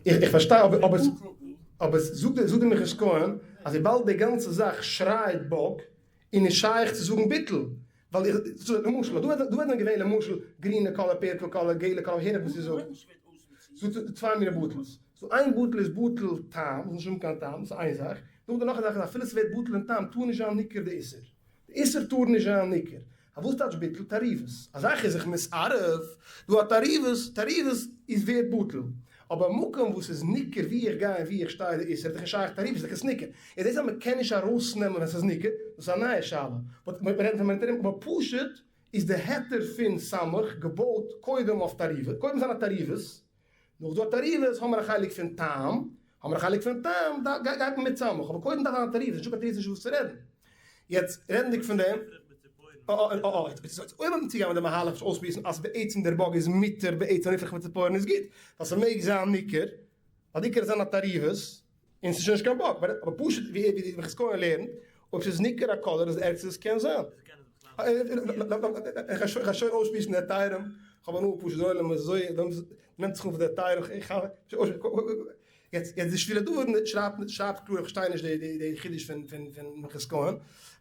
איך פארשטיי אבער אבער זאגט דער מנחת כהן אז וויבאלד די גאנצע זאך שרייט bug איז נישט שייך צו זאגן ביטול. ווייל איך, למשל, דא וואלט ווען געווען למשל גרינע color, purple color, געלע color, הער איך וואס איר זאגט. ס'דא צוויי מיני בטל'ס. ס'דא איין בטל איז בטל טעם, ס'זאל נישט האבן קיין טעם, דאס איז איין זאך. נאכדעם נאך א זאך איז אפילו ס'ווערט בטל אין טעם טאר נישט זיין ניכר די איסור. די איסור טאר נישט זיין ניכר. א וואס טייטש ביטול? תערובות. א זאך איז זיך מתערב, דא א תערובות, תערובות איז ווערט בטל. אבער מקום וואס איז ניכר ווי איך גיי און ווי איך שטיי די איסור איז דאך נישט שייך תערובות, איז דאך עס ניכר. איז דאס אז מ'קען נישט ארויסנעמען ווען ס'איז ניכר, דאס איז א נייע שאלה. but מ'רעדט פון מנטרים, אבער פשוט איז די היתר פון סמך געבויט קודם אויף תערובות, קודם זיין א תערובות, נאך דא א תערובות האמער א חלק פון טעם, האמער א חלק פון טעם, גייט מען מיט סמך, אבער קודם דארף זיין א תערובות, נישטא קיין תערובות נישט וואס צו רעדן. יעצט רעדנדיג פון דעם, אויב האט מען צוגעגאנגען מיט די מהלך פון אויסשמועסן אז בעצם דער bug איז מותר בעצם נפרח מציפורן איז גוט, ווייל ס'מעג זיין ניכר, ווייל ניכר איז זיין א תערובות, און ס'איז שוין נישט קיין bug, אבער פשוט ווי די מנחת כהן לערנט, אויב ס'איז ניכר א color איז די ערגסטע וואס קען זיין. איך גיי שוין אויסשמועסן די היתרים, כ'האב הנאה פשוט דער עולם איז אזוי, נעמט זיך אן פאר די היתרים, איך יעצט די שבילי דוד שרייבט שרייבט קלאר איך פארשטיי נישט די די חידוש פון פון פון מנחת כהן,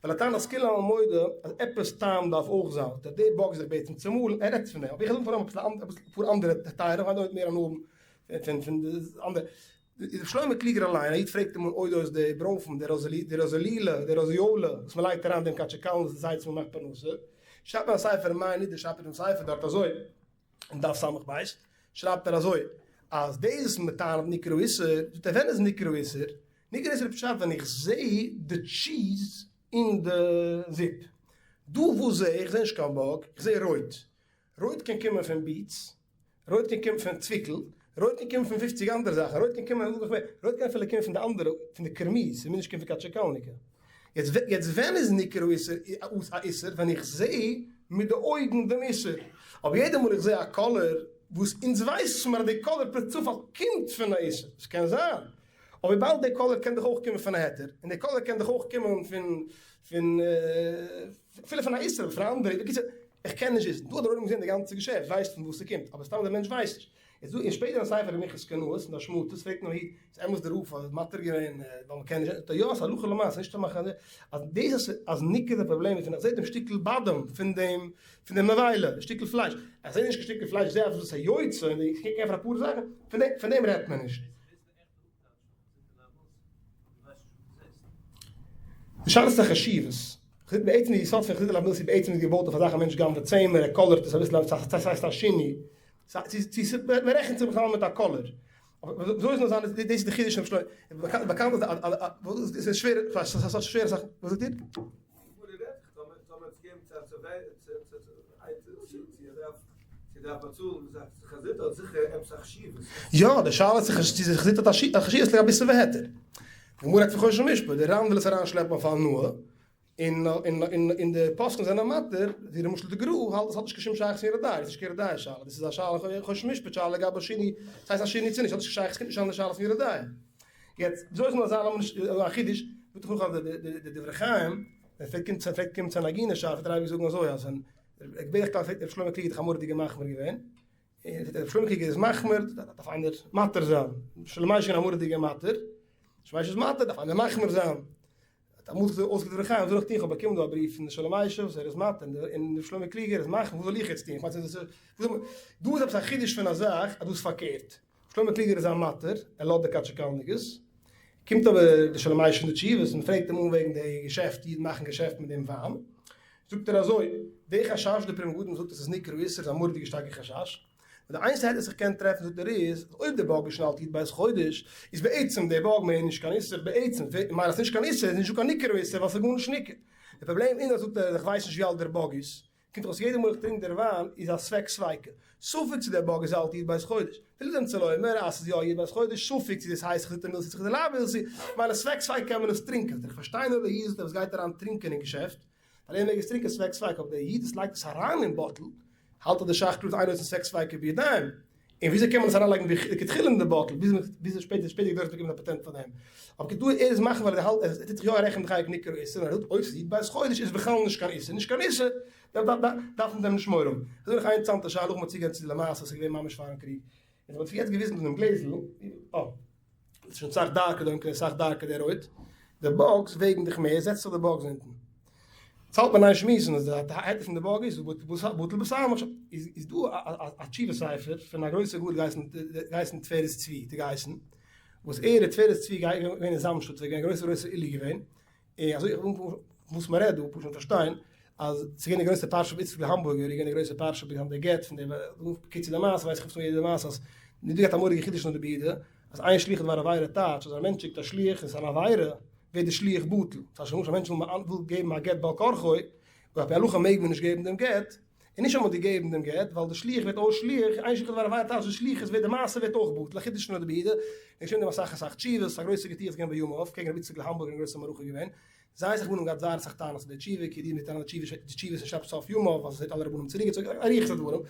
ווייל ער טענה'ט אז כולי עלמא מודה אז עפעס טעם דארף אויך זיין, זאגט ער די bug איז זיך בעצם צומאלן, ער רעדט פון דעם, אבער איך זאג פאר אים עפעס אפאר אנדערע היתרים, איך גיי מער הנאה האבן פון פון די אנדערע. ר' שלמה קלוגער אליין, א איד פרעגט אים אן אודות די ברוינפן, די ראזעלילע, די ראזיאלע, וואס מען לייגט אריין דעם קאטשעקאלן זייט וואס מען מאכט פרנסה, שרייבט מען א ספר מאי נידער שרייבט ער דעם ספר דארט אזוי, אין דף סמך בית, שרייבט ער אזוי, אז דאס וואס מען טענה'ט ניכר האיסור, זאגט ער ווען איז ניכר האיסור? ניכר האיסור איז פשט ווען איך זעה די טשיז אין די זופ. דא וואס זעה איך? איך זעה נישט קיין bug, איך זעה רויט. רויט קען קומען פון beets, רויט קען קומען פון צוויקל, רויט קען קומען פון פופציג אנדערע זאכן, רויט קען קומען נאך מער, רויט קען אפילו קומען פון די אנדערע, פון די קרמיז, ס'מוז נישט קומען פון קאטשעקאלניקע. יעצט יעצט ווען איז ניכר האיסור א איסור? ווען איך זעה מיט די אויגן דעם איסור. אבער יעדע מאל איך זעה א color וואס אונז ווייסן מיר אז די color פער צופאל קומט פון א איסור, עס קען זיין. אבער וויבאלד די color קען דאך אויך קומען פון א היתר, און די color קען דאך אויך קומען פון פון אפילו פון א איסור אדער פון א אנדערע, בקיצור איך קען נישט וויסן, דא האט דער עולם געזען די גאנצע געשעפט, ווייסט פון וואס ס'קומט, אבער סתם דער מענטש ווייסט נישט. איז דא און שפעטער אין ספר מנחת קנאות אין די השמטות פרעגט נאר איד איז אמת דער רב האט מתיר געווען ווייל מ'קען נישט, זאגט ער יא ס'איז הלכה למעשה נישט צו מאכן אז דאס אז אז ניכר די פראבלעם איז פון איך זעה דעם שטיקל באדעם פון דעם פון דעם נבילה די שטיקל פלייש איך זעה נישט קיין שטיקל פלייש איך זעה אז דאס איז א יוצא און איך קען ענטפערן אפאר זאכן פון דעם פון דעם רעדט מען נישט. די שאלה איז א חשיבות. חסיד בעצם די יסוד פון חסיד עליו מילסי בעצם איז געבויט אויף א זאך א מענטש גנב'עט צמר ער color ט עס אביסל ס'הייסט א שינוי צו מ'רעכנט זיך בכלל מיט א color. אבער וויאזוי עס זאל נאר זיין דאס איז די חידוש פון רבי שלמה. באקאנט אז עס איז שווער ס'איז א שווערע זאך. וואס זאגט איר? יא, די שאלה איז צו די חזית האט א חשיבות לגבי איסור והיתר. די גמרא רעדט פון חושן משפט, די רמב ם וויל עס אריינשלעפן אויף הנאה, און די פוסקים זענען מתיר, ווי למשל די גרא האלט עס האט נישט קיין שום שייכות צו יורה דעה, עס איז נישט קיין יורה דעה שאלה, דאס איז א שאלה פון חושן משפט שאלה לגבי שינוי, ס'הייסט א שינוי צו נישט, האט נישט קיין שייכות, ס'קומט נישט אן די שאלה פון יורה דעה. יעצט, וויאזוי עס זאל נאר זיין לאמיר נישט, א חידוש, זאגט דאך נאך אז די דברי חיים, ווען פרעגט קומט צו אן עגונה שאלה פלעגט ער אייביג זאגן אזוי אז ווען בדרך כלל פלעגט רבי שלמה קלוגער דאך א מורא'דיגע מחמיר געווען, און רבי שלמה קלוגער איז מחמיר, דארף איינער מתיר זיין, שלמה איז שוין א מורא'דיגע מתיר, שלמה איז מתיר, דארף איינער מחמיר זיין. האט אמאל זיך אויסגעדרוקט ר' חיים, וואס זאל איך טון, איך האב באקומען דא א בריוו פון שלום איישע וואס ער איז מתיר, און רבי שלמה קלוגער איז מחמיר, וואס זאל איך יעצט טון, איך מיין ס'איז דא איז עפעס א חידוש פון א זאך אז דאס איז פארקערט, שלמה קלוגער איז א מתיר, ער לאזט די קאטשעקאלניקעס, קומט אבער די שלום אייש פון די תשובות און פרעגט אים אן וועגן די געשעפט, אידן מאכן געשעפט מיט דעם וויין, זאגט ער אזוי, די חשש די פרי מגדים זאגט אז ס'איז ניכר איסור איז א מורא'דיגע שטארקע חשש, און די איינציגסטע היתר וואס איך קען טרעפן זאגט ער איז, אז אויב די באג איז שוין אלט י"ב חודש, איז בעצם די באג מער נישט קיין איסור, בעצם, ממילא אז ס'איז נישט קיין איסור איז נישטא קיין ניכר איסור ווייל ס'איז גארנישט ניכר. די פראבלעם איז אז זאגט ער אז איך ווייס נישט ווי אלט דער באג איז, קומט אויס יעדע מאל איך טרינק דער וויין איז א ספק ספיקא, ספק צו דער באג איז אלט י"ב חודש, אפילו דעם צלוימער אז ס'איז יא י"ב חודש, ספק צו דאס הייסט חזיתא מילתא צו חזיתא לאו מילתא, ממילא ספק ספיקא קען מען עס טרינקען, איך פארשטיי נאר דער איד וואס גייט אריין טרינקען אין געשעפט, ווייל ער מעג עס טרינקען ספק ספיקא, אבער דער איד וואס לייגט עס אריין אין bottle, האלט אז די ש"ך קלאר אינו נותן ספק ספיקא בידיים, און וויאזוי קען מען עס אריינלייגן לכתחילה אין די bottle, ביז ביז שפעטער שפעטער געדויערט באקומען א פאטענט פאר דעם, אבער כדאי ער איז מחמיר ווייל ער האלט ער טוט זיך יא רעכענען די חלק ניכר איסור, און ער זאגט אויב ס'איז י"ב חודש איז בכלל נישט קיין איסור, נישט קיין איסור, דארף מען דעם נישט מורא האבן. כ'זאג נאך איין אינטערעסאנטע שאלה, נאכן צוגיין צו די למעשה, ס'איז געווען ממש פארן קריג, און ס'האט זיך יעצט געוויזן פון דעם גלעזל, אה. איז שוין סאך darker דא און סאך darker דער רויט, די bugs וועגן דיך מער, זעצט זיך די bugs אונטן. יעצט האלט מען איין שמועסן אז די היתר פון די bug איז בטל בסמך, איז דא א תשובה ספר פון א גרויסע גאון געהייסן תפארת צבי האט ער געהייסן, וואס ער דער תפארת צבי געווען אין זאמשטאט, איז געווען א גרויסע גרויסע עילוי געווען, און אזוי וואס מען רעדט דא פשוט פארשטיין אז ס'איז געווען די גרויסע פרשה פון איציקל האמבורגער איז געווען די גרויסע פרשה ביי די גט פון די בקיצור די מעשה ווייס איך פון יעדע מעשה אז נישט דא געהאט א מורא'דיגע חידוש נאר די בידה אז איין שליח דבר עבירה טייטש אז א מענטש שיקט א שליח און ס'איז אן עבירה ווערט די שליח בטל ס'הייסט למשל א מענטש וויל געבן א גט בעל כרחו אבער על פי הלכה מעג מען נישט געבן דעם גט און נישט אז מ'האט געגעבן דעם גט ווייל די שליח ווערט אויס שליח איין שליח דבר עבירה טייטש די שליחות ווערט די מעשה ווערט אויך בטל א חידוש פון רבי יהודה און געשריבן דעם אסאך אסאך תשובות א גרויסע געטועכץ געווען בימיו קעגן רבי איציקל האמבורגער א גרויסע מערכה געווען זיי זיך רבנים געהאט זייער אסאך טענות אויף די תשובה, כי די מיט טענות תשובה די תשובות און שרייבט סוף ימיו ווייל ס'האט אלע רבנים צוריקגעצויגן, אריכות הדברים,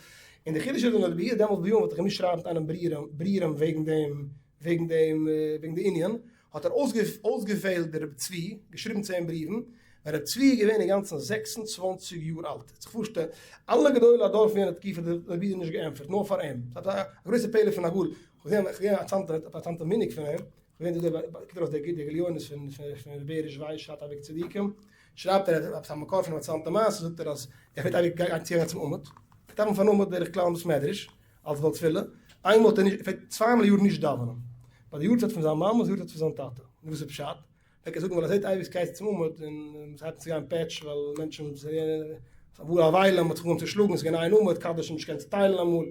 און די חידוש איז אז רבי יהודה דעמאלטס בימיו האט ער געמוזט שרייבן מיט איינעם ברירים וועגן דעם וועגן דעם וועגן די ענין, האט ער אויסגעוועלט דער רבי צבי, געשריבן צו אים בריוון, ווען רבי צבי איז געווען אינגאנצן 26 יאר אלט, זיך פארשטעלן, אלע גדולי הדור פון יענע תקופה האט רבי יהודה נישט געענטפערט, נאר פאר אים, ס'איז א גרויסע פלא פון א גאל, כ'האב געזען א אינטערעסאנטע מנהג פון אים, כ'וויל דא קוקט ארויס די גליונות פון פון ר' בעריש ווייס שרייבט אייביג צדיקים שרייבט ער עפעס א מקור פון א אינטערעסאנטע מעשה זאגט ער אז ער פלעגט אייביג גיין צו צום עמוד פלעגט דאווענען פארן עמוד בדרך כלל אין בית מדרש אלס בעל תפילה איינמאל האט ער נישט ער פלעגט צוויי מאל א יאר נישט דאווענען ביי די יארצייט פון זיין מאמע און די יארצייט פון זיין טאטע נו וואס איז פשט? פלעגט ער זאגן ווייל ער זעט אייביג ס'גייט צום עמוד און ס'הייבט אן צו גיין פעטש ווייל מענטשן וואו א וויילע מ'האט זיך אנגעהויבן צו שלאגן, ס'איז געווען איין עמוד, קדיש נישט געקענט צוטיילן אמאל,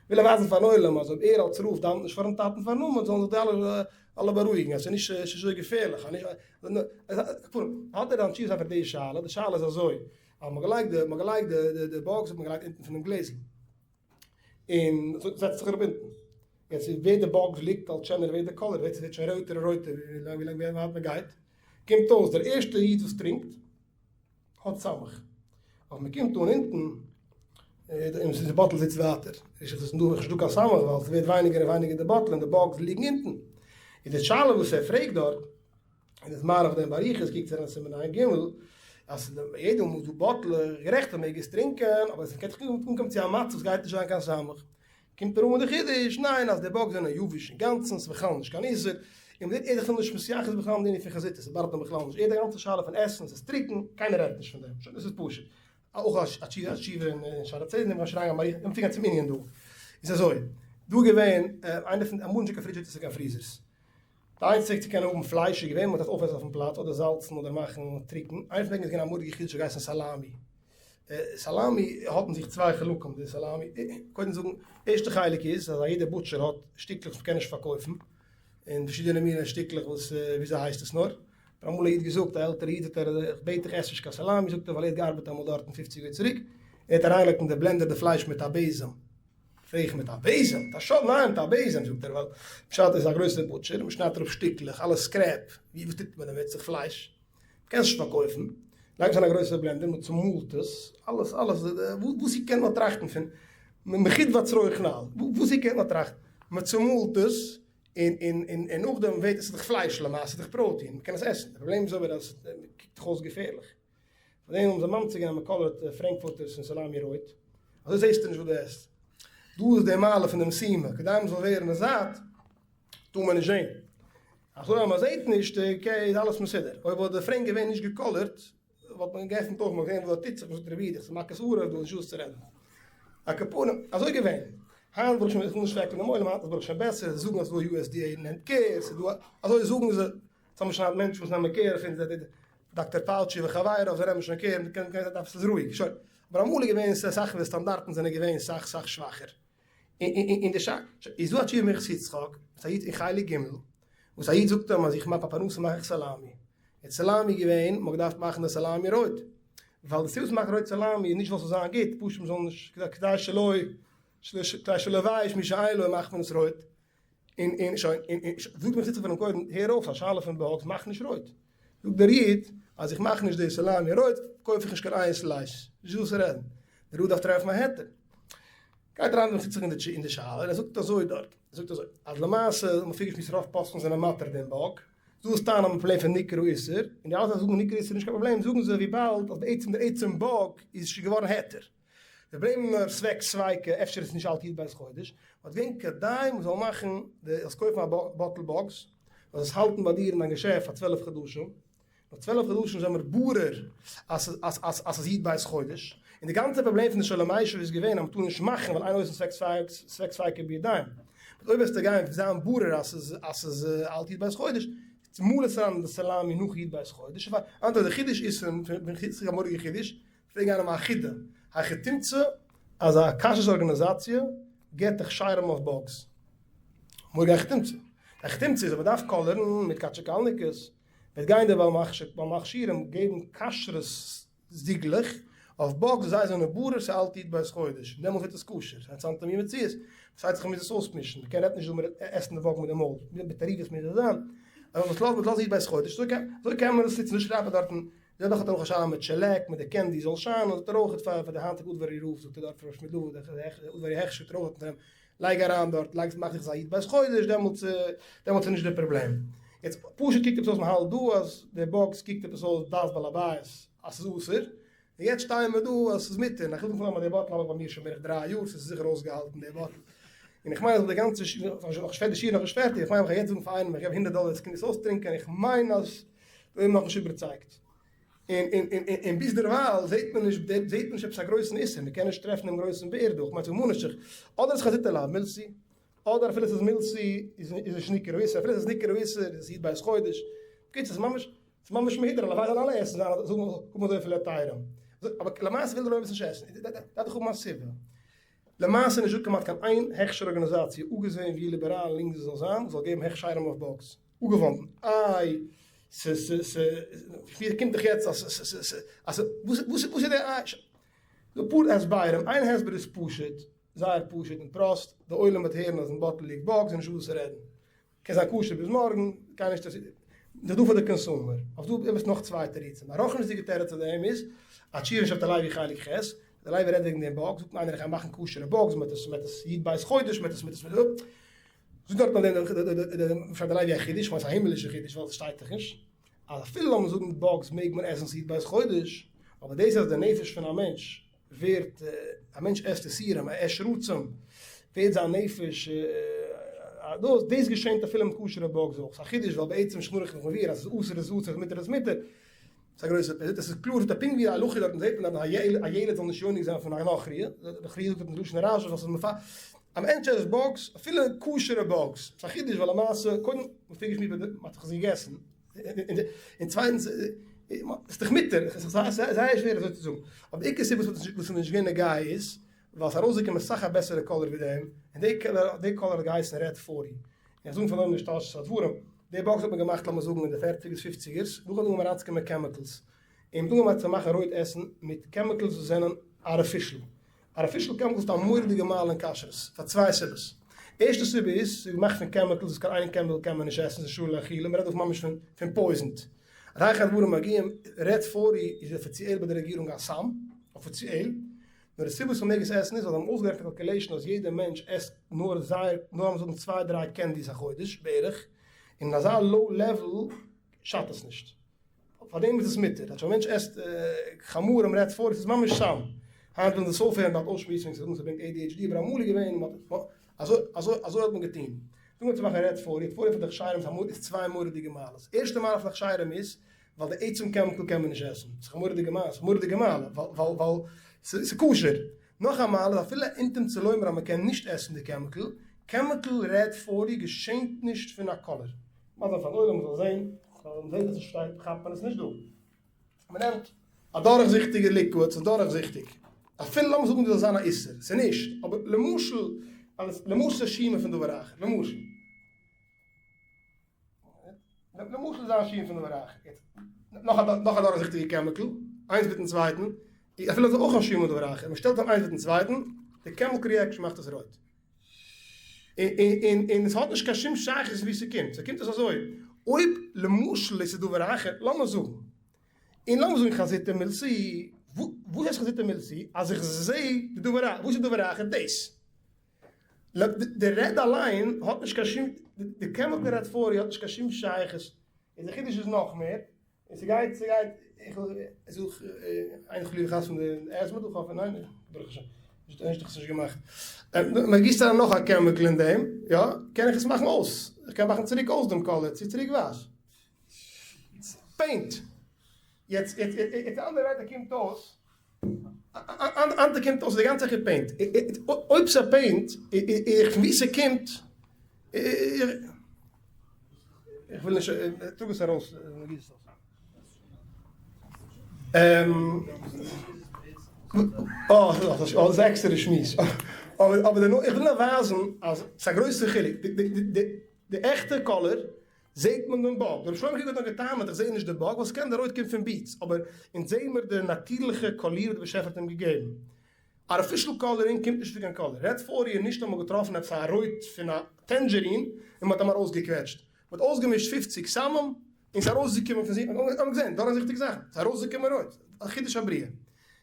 וויל ער ווייזן פארן עולם אז אויב ער אלס רב דאווענט נישט פארן טאטן פארן עמוד זאלן זיך די אלע אלע בארואיגן אז ס'איז נישט ס'איז נישט אזוי געפערליך, האט ער דיין תשובה פאר די שאלה, די שאלה איז אזוי, אז מ'האט געלייגט די מ'האט געלייגט די די box האט מען געלייגט אונטן פונעם גלעזל, און זעצט זיך אראפ אונטן, יעצט ווער די box ליגט אלץ שענער ווערט די color, ווערט ס'ווערט שוין רויטער און רויטער ווי לאנג ווי ווייט מ'גייט, קומט אויס דער ערשטער איד וואס טרינקט האט סמך. אבער מען קומט אן אונטן, און די bottle זיצט ווייטער. איז עס נישט דא קיין סמך ווייל ס'ווערט ווייניגער און ווייניגער די bottle און די bugs ליגן אונטן. איז די שאלה וואס ער פרעגט דארט, און איז מעריך דעם באריכות, קוקט אריין סימן ע"ג, אז יעדע מאל דא באטלעך, גערעכט אז מעג עס טרינקען, אבער עס קען דאך אנקומען צו א מצב וואס גייט נישט זיין קיין סמך. קומט ער אן מיט די חידוש, ניין אז די באגס זענען יבש אינגאנצן, ס'איז בכלל נישט קיין איסור, און מ'זעט ער איז בכלל נישט מתייחס בכלל אין די ענין פון חזיתות, ס'באדערט אים בכלל נישט, ער די גאנצע שאלה פון עסן, ס'איז טרוקן, קיינער רעדט נישט פון דעם, שוין דאס איז פשוט. אויך א תשובה אין שערי צדק, נעם איך נישט אריין, לאמיר צוגיין צום ענין דא. איז אזוי, דא איז געווען איינער פון, אמאל נישט קיין פרידזשערס און קיין פריזערס, די איינציגע וועג צו קענען האבן פלייש איז געווען מען האט עס אויפעסן אויפן פלאץ אדער זאלצן אדער מאכן טרוקן, איינע פון דעם איז געווען א מורא'דיגע חידוש האט געהייסן סאלאמי, סאלאמי האט אין זיך צוויי חלקים די סאלאמי, קודם זאגן ערשטע חלק איז אז א יעדע butcher האט שטיקלעך וואס מ'קען נישט פארקויפן, און פארשידענע מיני שטיקלעך וואס וויאזוי הייסט עס נאר, האט אמאל א איד געזאגט א עלטערע איד זאגט ער איך בעט דיך עס נישט קיין סאלאמי זאגט ער ווייל ער האט געארבעט אמאל דארטן פופציג יאר צוריק, ער האט אריינגעלייגט אין די blender די פלייש מיט א בעזעם. פרעג איך מיט א בעזעם? מיט א שאוול? ניין מיט א בעזעם זאגט ער ווייל פשט איז א גרויסער butcher מען שניידט אראפ שטיקלעך אלע scrap ווי וואס טוט מען דערמיט ס'איז פלייש מ'קען עס נישט פארקויפן לייגט עס אין א גרויסער blender מען צומאלט עס אלעס אלעס וואס איר קענט נאר טראכטן פון מחוט ועד שרוך נעל וואס איר קענט נאר טראכטן מען צומאלט עס און און און און נאכדעם ווערט עס איז דאך פלייש למעשה איז דאך פראטין מ'קען עס עסן די פראבלעם איז אבער אז עס קוקט דאך אויס געפערליך. פאר דעם האבן זיי ממציא געווען אז מען קאלערט frankfurters און סאלאמי רויט, אזוי זעסטו נישט וואס דו עסט. דא איז די מעלה פון דעם סימא, כדי מען זאל ווערן זאט טאר מען נישט זען. אזוי אז מען זעט נישט okay איז אלעס מסודר. אויב וואלט די frank געווען נישט געקאלערט וואלט מען געעפנט אויך, מען וואלט געזען וואס דא טוט זיך, מען זאגט רבי איד איך ס'איז מכת ערב דא איז נישט וואס צו רעדן. על כל פנים, אזוי געווען. היינט ברוך השם, איך וויל נישט וועקן דעם עולם, היינט איז ברוך השם בעסער, זיי זאגן אז ס'איז דא USDA נעמט קער, ס'איז דא, אזוי זאגן זיי, ס'האבן שוין היינט מענטשן וואס נעמען קער פון די דאקטער פאוטשי וחביריו זיי נעמען שוין קער, מ'קען קען דארף ס'איז רואיג שוין, אבער אמאל איז געווען סאך פון די סטאנדארטן זענען געווען סאך סאך שוואכער, און די שאלה איז דא א תשובה מנחת יצחק וואס א איד אין חלק ג' וואס א איד זאגט אים אז איך מאך פאר פרנסה מאך איך סאלאמי, איז סאלאמי געווען מ'האט געדארפט מאכן די סאלאמי רויט, ווייל די סיבה וואס מ'מאכט רויט סאלאמי איז נישט ווייל ס'זאל זיין גוט, פשוט מ'זאל נישט כדי שלא כדי שלא יבייש מי שאין לו מאכט מען עס רויט, און און שוין, און און זאגט מיר זיצן פונעם קודם, הער אויף, ס'איז א שאלה פון באגס, מאך נישט רויט. זאגט דער איד, אז איך מאך נישט די סאלאמי רויט, קויף איך נישט קיין איין slice. נישט דא וואס צו רעדן. דער רב דארף טרעפן א היתר. גייט אריין דער זיצונג אין די שאלה, און ער זאגט אזוי דארט, ער זאגט אזוי, אז למעשה, האט מען פריער געשמועסט רוב פוסקים זענען מתיר דעם באג, דא איז טענה א פראבלעם פון ניכר איסור, און די אלע וואס זאגן ניכר איסור איז נישט קיין פראבלעם, זאגן זיי וויבאלד אז בעצם דער עצם באג איז שוין געווארן היתר. די פראבלעם איז נאר ספק ספיקא, אפשר איז עס נישט אלט י"ב חודש, וואלט געווען כדאי מען זאל מאכן די זאלסט קויפן א באטל באגס, זאלסט עס האלטן ביי דיר אין דיין געשעפט פאר 12 חדשים, נאך 12 חדשים זעמער ברור אז אז ס'איז י"ב חודש, און די גאנצע פראבלעם פון די שואל ומשיב איז געווען אז מ'טאר נישט מאכן ווייל אין עושין ספק ספיקא בידיים, but אויב וועסטו גיין זיין ברור אז ס'איז אז ס'איז אלט י"ב חודש, צומאל עס אריין אין די סאלאמי נאך י"ב חודש, אנדערע די חידוש איז פון פון א מורא'דיגע חידוש, פרעג איינעם א חידה, היכי תמצא אז א כשרות ארגאניזאציע געט הכשרים אויף באגס? מורא'דיגע היכי תמצא. היכי תמצא איז אז מ'דארף קאלערן מיט קאטשעקאלניקעס, וועט גיין דער בעל מכשירים געבן כשרות זיגלעך אויף באגס וואס זיי זענען ברור ס'אלט י"ב חודש, און דעמאלס ווערט עס כשר, ס'איז א אינטערעסאנטע מין מציאות, פארשטייט זיך מ'מוז עס אויסמישן, מ'קען רעדט נישט דא מיט עסן די באג מיט די מויל, מיט תערובות מוז עס זיין, אבער וואס לאזט מ'לאזט י"ב חודש, אזוי קען מען עס נוצן, דא שרייבט ער דארטן זי האט דאך אויך א שאלה מיט shellac מיט די candy זאל שיינען זאגט ער אויך פאר די היינטיגע אודווארי רב זאגט ער דארט פאר ר' שמואל דוד די אודווארי הכשר זאגט ער אויך דארט לייג אריין דארט לייג מאך זיך א י"ב חודש דעמאלטס דעמאלטס איז נישט די פראבלעם יעצט פשוט קוקט עפעס אויס מ'האלט דא אז די באקס קוקט עפעס אויס דעת בעל הבית אז ס'איז אסור און יעצט שטייען מיר דא אז ס'איז מותר און א חילוק פון אז די באטל האב איך ביי מיר שוין בערך דריי יאר ס'איז זיכער אויסגעהאלטן די באטל און איך מיין אז די גאנצע נאך נישט די שיעור נאכנישט פערטיג איך מיין איך גיי יעצט זאגן פאר איינעם איך געב הונדערט דאלער עס קען עס אויסטרינקען איך מיין אז דא איז מען נאכנישט איבערצייגט. און און און און ביז דערווייל זעט מען נישט זעט מען נישט עפעס א גרויסן איסור, מען קען נישט טרעפן דעם גרויסן בער דא, כ'מיין ממה נפשך, אדער איז חזית לאו מילתא, אדער אפילו ס'איז מילתא איז איז נישט ניכר איסור, אפילו ס'איז ניכר איסור איז עס י"ב חודש, בקיצור ס'איז ממש ס'איז ממש מהודר, הלוואי זאלן אלע עסן זיין זאגן האבן אזויפיל היתרים, אבער למעשה וויל דער עולם עס נישט עסן, דארף דאך האבן א סיבה. למעשה נישט דא כמעט קיין איין הכשר ארגאניזאציע, אפגעזען ווי ליבעראל לינק זי זאל זיין, זאל געבן הכשרים אויף באגס. אפגעוואנדן, איי, ס ס ס, מיר קומט דאך יעצט אז ס ס ס, אז וואס וואס וואס איז די איי, דא אפאר הסברים, איין הסבר איז פשוט, זייער פשוט און פראסט, די עולם וועט הערן אז אין באטל ליגט באגס און נישט וואס צו רעדן, קען זיין כשר ביז מארגן, קיינער נישט אז ס'איז דא פאר די consumer, אויף דא עפעס נאך צוויי תירוצים, א רוחניות'דיגע תירוץ אויף דעם איז, א תשובה אין שבט הלוי חלק ח', די לוי רעדט וועגן דעם באגס, זאגט איינער איך גיי מאכן כשר'ע באגס, מ'וועט עס מ'וועט עס י"ב חודש, מ'וועט עס מ'וועט עס מ'וועט עס. זאגט דארט אויף דעם דער ר' יהושע הלוי א חידוש, כ'מיין ס'איז א הימלישע חידוש ווייל ס'שטייט דאך נישט אז אפילו לאמיר זאגן bugs מעג מען עסן ס'איז י"ב חודש, אבער דאס אז די נפש פון א מענטש ווערט, א מענטש עסט איסורים, ער עסט שרצים, ווערט זיין נפש, דאס דאס געשענט אפילו מיט כשר'ע bugs אויך, ס'איז א חידוש ווייל בעצם שולחן ערוך איז מבאר אז ס'איז אסור איז אסור מותר איז מותר, ס'איז א גרויסע פלא, עס איז קלאר זאגט ער פונקט ווי די הלכה דארטן זעט מען אז א ילד זאל נישט יונק זיין פון א נכריה, נכריה זאגט דארטן לשון רש"י וואס איז מפ א מענטש עסט bugs, אפילו כשר'ע bugs, ס'איז א חידוש ווייל למעשה קודם מ'האט פריער געשמועסט ביי די מ'האט דאך עס געגעסן, און צווייטנס ס'איז דאך מותר, ס'איז זייער שווער אזוי צו זאגן, אבער די עיקר סיבה וואס ס'איז נישט געווען נוגע איז ווייל ס'איז ארויסגעקומען סאך א בעסערע קאליר ווי דעם, און די קאליר האט געהייסן red 40. איך זאג פון אויבן נישט טאלטשעס הדברים, די bugs האט מען געמאכט לאמיר זאגן אין די פערציגערס פופציגערס, נאכדעם האט אנגעהויבן אריינצוקומען chemicals, און מ'האט אנגעהויבן צו מאכן רויט עסן מיט chemicals וואס זענען artificial, artificial chemicals האט א מורא'דיגע מעלה אין כשרות, פאר צוויי סיבות, ערשטע סיבה איז, ס'איז געמאכט פון chemicals וואס קיין איין chemical קען מען נישט עסן, ס'איז שאור לאכילה, מ'רעדט דא ממש פון פון poisoned. עד היכן הדברים מגיעים, red 40 איז אפיציעל ביי די רעגירונג א סם, אפיציעל, נאר די סיבה וואס מ'מעג עס עסן איז ווייל זיי האבן אויסגערעכנט א calculation אז יעדע מענטש עסט נאר זייער נאר לאמיר זאגן צוויי דריי candies א חודש בערך, און אין אזא low level שאדט עס נישט. פארדעם איז עס מותר. כאטש א מענטש עסט חמרים red 40 ס'איז ממש סם. היינט ווילן זיי עס אויפהערן באלד אויסשמועסן און זאגן ס'ברענגט ADHD אבער אמאל איז געווען אזוי אזוי אזוי האט מען געטון. זאגן מיר צו מאכן red 40, red 40 פאר די הכשרים איז צוויי מורא'דיגע מעלות. ערשטע מעלה פון הכשרים איז ווייל די עצם chemical קען מען נישט עסן, ס'איז א מורא'דיגע מעלה, ס'איז א מורא'דיגע מעלה, ווייל ווייל ס'איז כשר. נאך א מעלה איז אפילו אין תמצא לומר אז מ'קען נישט עסן די chemical, chemical red 40 געשענט נישט פון א קאליר. מאך זיין פארן עולם מ'זאל זען, ווייל מ'זעט אז עס שטייט כאפט מען עס נישט דא. מ'נעמט א דורכזיכטיגע liquid, ס'איז דורכזיכטיג, אפילו לאמיר זאגן דאס זאל זיין א איסור, ס'איז נישט, אבער למשל, למשל שימור פון דבר אחר, למשל. למשל זיין שיעור פון דבר אחר. יעצט, נאך א נאך א דורכזיכטיגע chemical, איינס מיטן צווייטן, אפילו איז אויך א שיעור פון דבר אחר, מען שטעלט אן איינס מיטן צווייטן, די chemical reaction מאכט עס רויט. און און עס האט נישט קיין שום שייכות ווי ס'קומט, ס'קומט עס אזוי, אויב למשל עס איז דבר אחר, לאמיר זאגן, און לאמיר זאגן חזיתא מילתא, וואס הייסט חזיתא מילתא? אז איך זע די דבר אחר, וואס איז דבר אחר? דאס. די red אליין האט נישט קיין שום, די chemical red 40 האט נישט קיין שום שייכות, און די חידוש איז נאך מער, און ס'גייט ס'גייט, איך זוך איינער חלילה וחס פון די asthma דא, כ'האף ניין, ברוך השם, נישט איך האב עס נישט געמאכט, מען גיסט אריין נאך א chemical אין דעם, יא, קען איך עס מאכן אויס, איך קען מאכן צוריק אויס דעם קאלער צו צוריק ווייס. paint. יעצט יעצט יעצט אנדערע ווערטער קומט אויס אנדערע קומט אויס די גאנצע זאך איז paint אויב ס'איז paint איך פון ווי ס'קומט איך וויל נישט טראג עס ארויס אה דאס איז א עקסטערע שמועס אבער אבער איך וויל נאר ווייזן אז ס'איז א גרויסע חילוק די עכטע קאליר זעהט מען דעם bug. רבי שלמה קוק האט נאר געטענה'ט איך זעה נישט די bug ווייל ס'קען די רויט קומט פון beets אבער אונז זעהן מיר די נאטירליכע קאליר וואס די באשעפער האט אים געגעבן. artificial coloring קומט נישט פון קיין קאליר. red 40 איז נישט אמאל געטראפן עפעס א רויט פון א tangerine און מ'האט אים ארויסגעקוועטשט. מ'האט אויסגעמישט 50 סמים און ס'איז ארויסגעקומען פון זיך, מ'האט געזעהן דורכזיכטיגע זאכן, ס'איז ארויסגעקומען רויט. א חידוש הבריאה.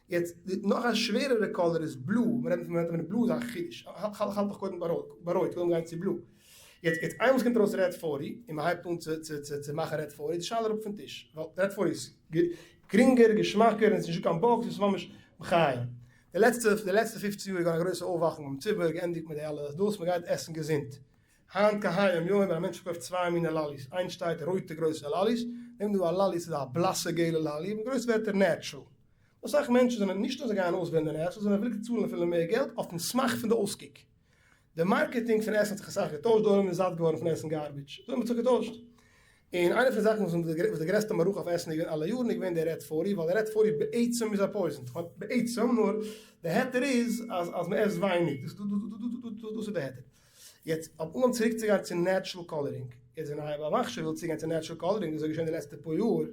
יעצט נאך א שווערערע קאליר איז blue, מ'רעדט פון blue איז א חידוש. האלט נאך קודם ביי רויט, קודם גיין צו blue. יעצט יעצט איינמאל ס'קומט ארויס red 40 און מ'הייבט אן צו צו צו צו מאכן red 40 איז די שאלה אראפ פון טיש, ווייל red 40 איז גרינגער, געשמאקער און ס'איז נישטא קיין bugs, ס'איז ממש מחיה. די לעצטע די לעצטע פופצן יאר איז געווארן א גרויסע אויפוואכונג ביים ציבור, געענדיגט מיט די אלע דאס, מ'גייט עסן געזונט. היינט כהיום יום ווען א מענטש פארקויפט צוויי מיני lollies, איינס שטייט רויטע גרויסע lollies, נעבן דא א lolly ס'איז א בלאסע געלע lolly, מיט גרויסע ווערטער natural. אסאך מענטשן זענען נישט נאר זיי גייען אויסוועלן די natural, זיי זענען וויליג צו צאלן אפילו מער געלט אויפן סמך פון די אויסקוק. די marketing פון עסן האט זיך אסאך געטוישט, די עולם איז זאט געווארן פון עסן garbage, די עולם האט זיך געטוישט. און איינע פון די זאכן וואס וואס די גרעסטע מערכה אויף עסן איז געווען אלע יארן איז געווען די red 40, ווייל די red 40 בעצם איז א poison, כ'מיין בעצם, נאר די היתר איז אז אז מ'עסט ווייניג, דאס דאס איז די היתר. יעצט האב אנגעהויבן צוריק צו גיין צו natural coloring, יעצט ווען א בעל מכשיר וויל צוגיין צו natural coloring, דאס איז געשען די לעצטע פאר יאר,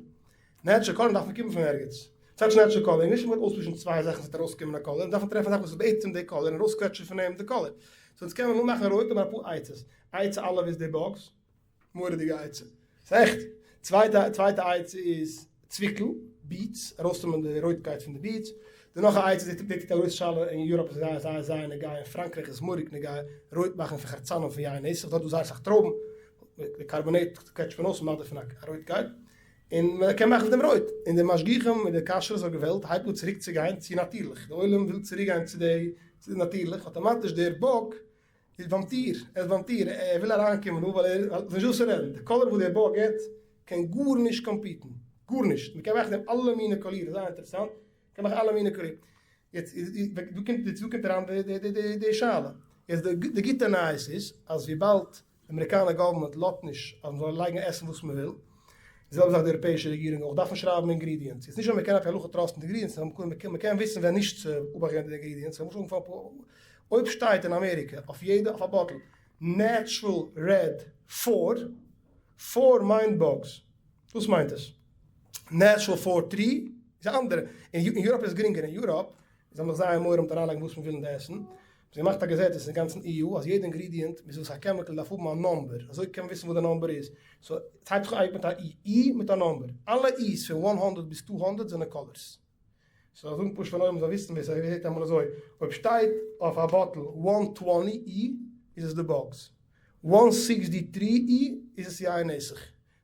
natural coloring דארף מען קומען פון ערגעץ. ס'טייטש natural coloring, נישט מ'וועט אויסמישן צוויי זאכן ס'וועט ארויסקומען א קאליר, מ'דארף טרעפן א זאך וואס איז בעצם די קאליר און ארויסקוועטשן פון אים די קאליר. so אונז קען מען נאר מאכן רויט אבער אפאר עצות. עצה א' איז די bugs, מורא'דיגע עצה. ס'איז עכט. צווייטע צווייטע עצה איז צוויקל, beets, ארויסנעמען די רויטקייט פון די beets. די נאך א עצה די טוט א גרויסע שאלה אין יוראפ איז זייער זייער זייער נוגע אין פראנקרייך איז מורא'דיג נוגע רויט מאכן פון חרצנים פון יין נסך דארט דא זייער אסאך טרויבן די carbonate קוועטשט מען אויס און מאכט דערפון א רויטקייט און מען קען מאכן פון דעם רויט און די משגיחים מיט די כשרות וועלט הייבט אן צוריק צו גיין צו נאטירליך די עולם וויל צוריק גיין צו די צו די נאטירליך אטאמאטיש דער bug איז ביים טיר, ער איז ביים טיר, ער וויל אריינקומען דא ווייל ער האט נישט וואס צו רעדן, די color וואס דער bug געט קען גארנישט compete ן, גארנישט, מען קען מאכן דעם אלע מיני קאלירן, זייער אינטערעסאנט, מען קען מאכן אלע מיני קאלירן, יעצט דא קומט דא קומט אריין די שאלה, יעצט די גוטע נייעס איז אז וויבאלד די אמעריקאנער government לאזט נישט אז מען זאל לייגן עסן וואס מען וויל, די זעלבע זאך די אייראפעאישע רעגירונג אויך דארף מען שרייבן ingredients, יעצט נישט אז מען קען על פי הלכה trust ן די ingredients, נאר מען קען וויסן ווען נישט צו אבאכט געבן די ingredients, למשל אויב שטייט אין אמעריקע אויף יעדע אויף א bottle natural red for, for מיינט bugs, וואס מיינט עס? natural for tree איז א אנדערע, אין יוראפ איז גרינגער, אין יוראפ איז האבן זיך זייער מורא מיט אריינלייגן וואס מען וויל אין די עסן, האבן זיי געמאכט א געזעץ אין גאנצן EU אז יעדע ingredient מיט וואס א chemical דארף האבן א number, אזוי קען מען וויסן וואס די number איז, so עס הייבט זיך אן מיט א E, E מיט א number, אלע E's פון 100 ביז 200 זענען colors. so זאגן פשוט פארן עולם זאל וויסן ווער ס'זעט אמאל אזוי, אויב שטייט אויף א bottle one twenty E איז עס די bugs, one sixty three E איז עס יין נסך,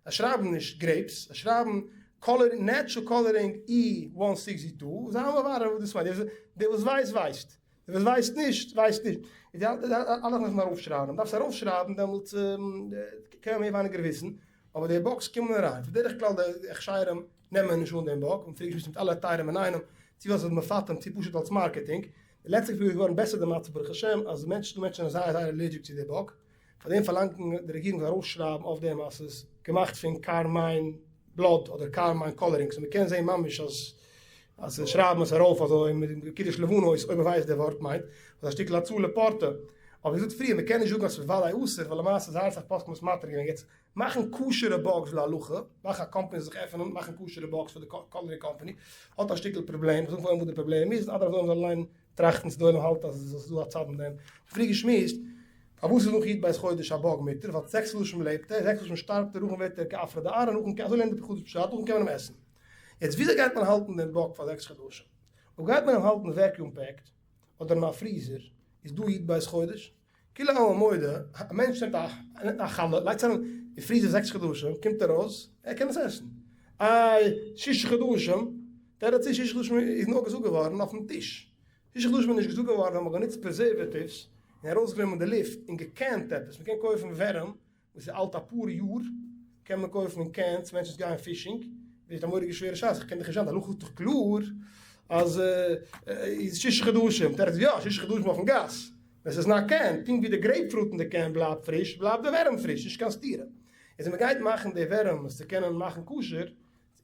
זיי שרייבן נישט grapes, זיי שרייבן color, natural coloring E one sixty two, זיי האבן א ווארע וואס דאס מיינט, דער וואס ווייסט ווייסט, דער וואס ווייסט נישט ווייסט נישט, די אלע זאכן דארף מען ארויפשרייבן, מען דארף עס ארויפשרייבן דעמאלטס קען מען מער ווייניגער וויסן, אבער די bugs קומען אריין, בדרך כלל די הכשרים נעמען נישט אן דעם bug, און פרעגן נישט מיט אלע היתרים אינאיינעם, צו ווייל ס'איז מפטם צו פשוט אלס marketing, די לעצטע יאר איז געווארן בעסער די מצב ברוך השם, אז מענטשן מענטשן זענען זייער זייער allergic צו די bug, פאר דעם פארלאנגט די רעגירונג זאל ארויסשרייבן אויף דעם אז ס'איז געמאכט פון carmine blood אדער carmine coloring, so מ'קען זען ממש אז אז זיי שרייבן עס ארויף אזוי מיט קידוש לבנה אויב מ'ווייסט די ווארט מיינט, אז א שטיקל הצלה פורתא, אבער ווי געזאגט פריער מ'קען נישט זאגן אז ס'איז ודאי אסור ווייל למעשה זייער אסאך פוסקים האבן עס מתיר געווען, יעצט מאכן כשר'ע bugs להלכה, מאכן א קאמפאני זאל זיך עפענען מאכן כשר'ע bugs פאר די coloring company, האט א שטיקל פראבלעם, כ'זאג פאר וואס די פראבלעם איז, אדער אז זאל אליין טראכטן צו די עולם האלט אז עס איז דא א צד אין דעם. פריער געשמועסט, פארוואס איז נאך י"ב חודש א bug מותר, ווייל זעקס חדשים לעבט ער, זעקס חדשים שטארבט ער, נאכדעם ווערט ער כעפרא דארעא, נאכדעם קען, אזוי לערנט די פחדות פשט, נאכדעם קען מען אים עסן. יעצט וויאזוי גייט מען האלטן דעם bug פאר זעקס חדשים? אויב גייט מען אים האלטן vacuum packed, אדער אין א freezer, איז דא י"ב חודש? כולי עלמא מודה, א מענטש נעמט א חלה, לייגט עס אריין אין freezer זעקס חדשים, קומט ארויס, ער קען עס עסן. איי, שישה חדשים, תירוץ איז שישה חדשים איז נאר געזאגט געווארן אויפן טיש. שישה חדשים איז נישט געזאגט געווארן ווען מ'האט גענוצט preservatives און ארויסגענומען די לופט און געקענט עפעס. מ'קען קויפן ווערים וואס איז אלט אפאר יאר, קען מען קויפן אין cans, מענטשן וואס גייען fishing, ווערט א מורא'דיגע שווערע שאלה, איך קען דאך נישט זיין, די הלכה זאגט דאך קלאר אז איז שישה חדשים, תירוץ איז יא, שישה חדשים אויפן גאס, ווען ס'איז נאר canned, פונקט ווי די grapefruit אין די can בלייבט פריש, בלייבט די ווערים פריש, נישט קיין סתירה. איז ווען מ'גייט מאכן די ווערים עס צו קענען מאכן כשר,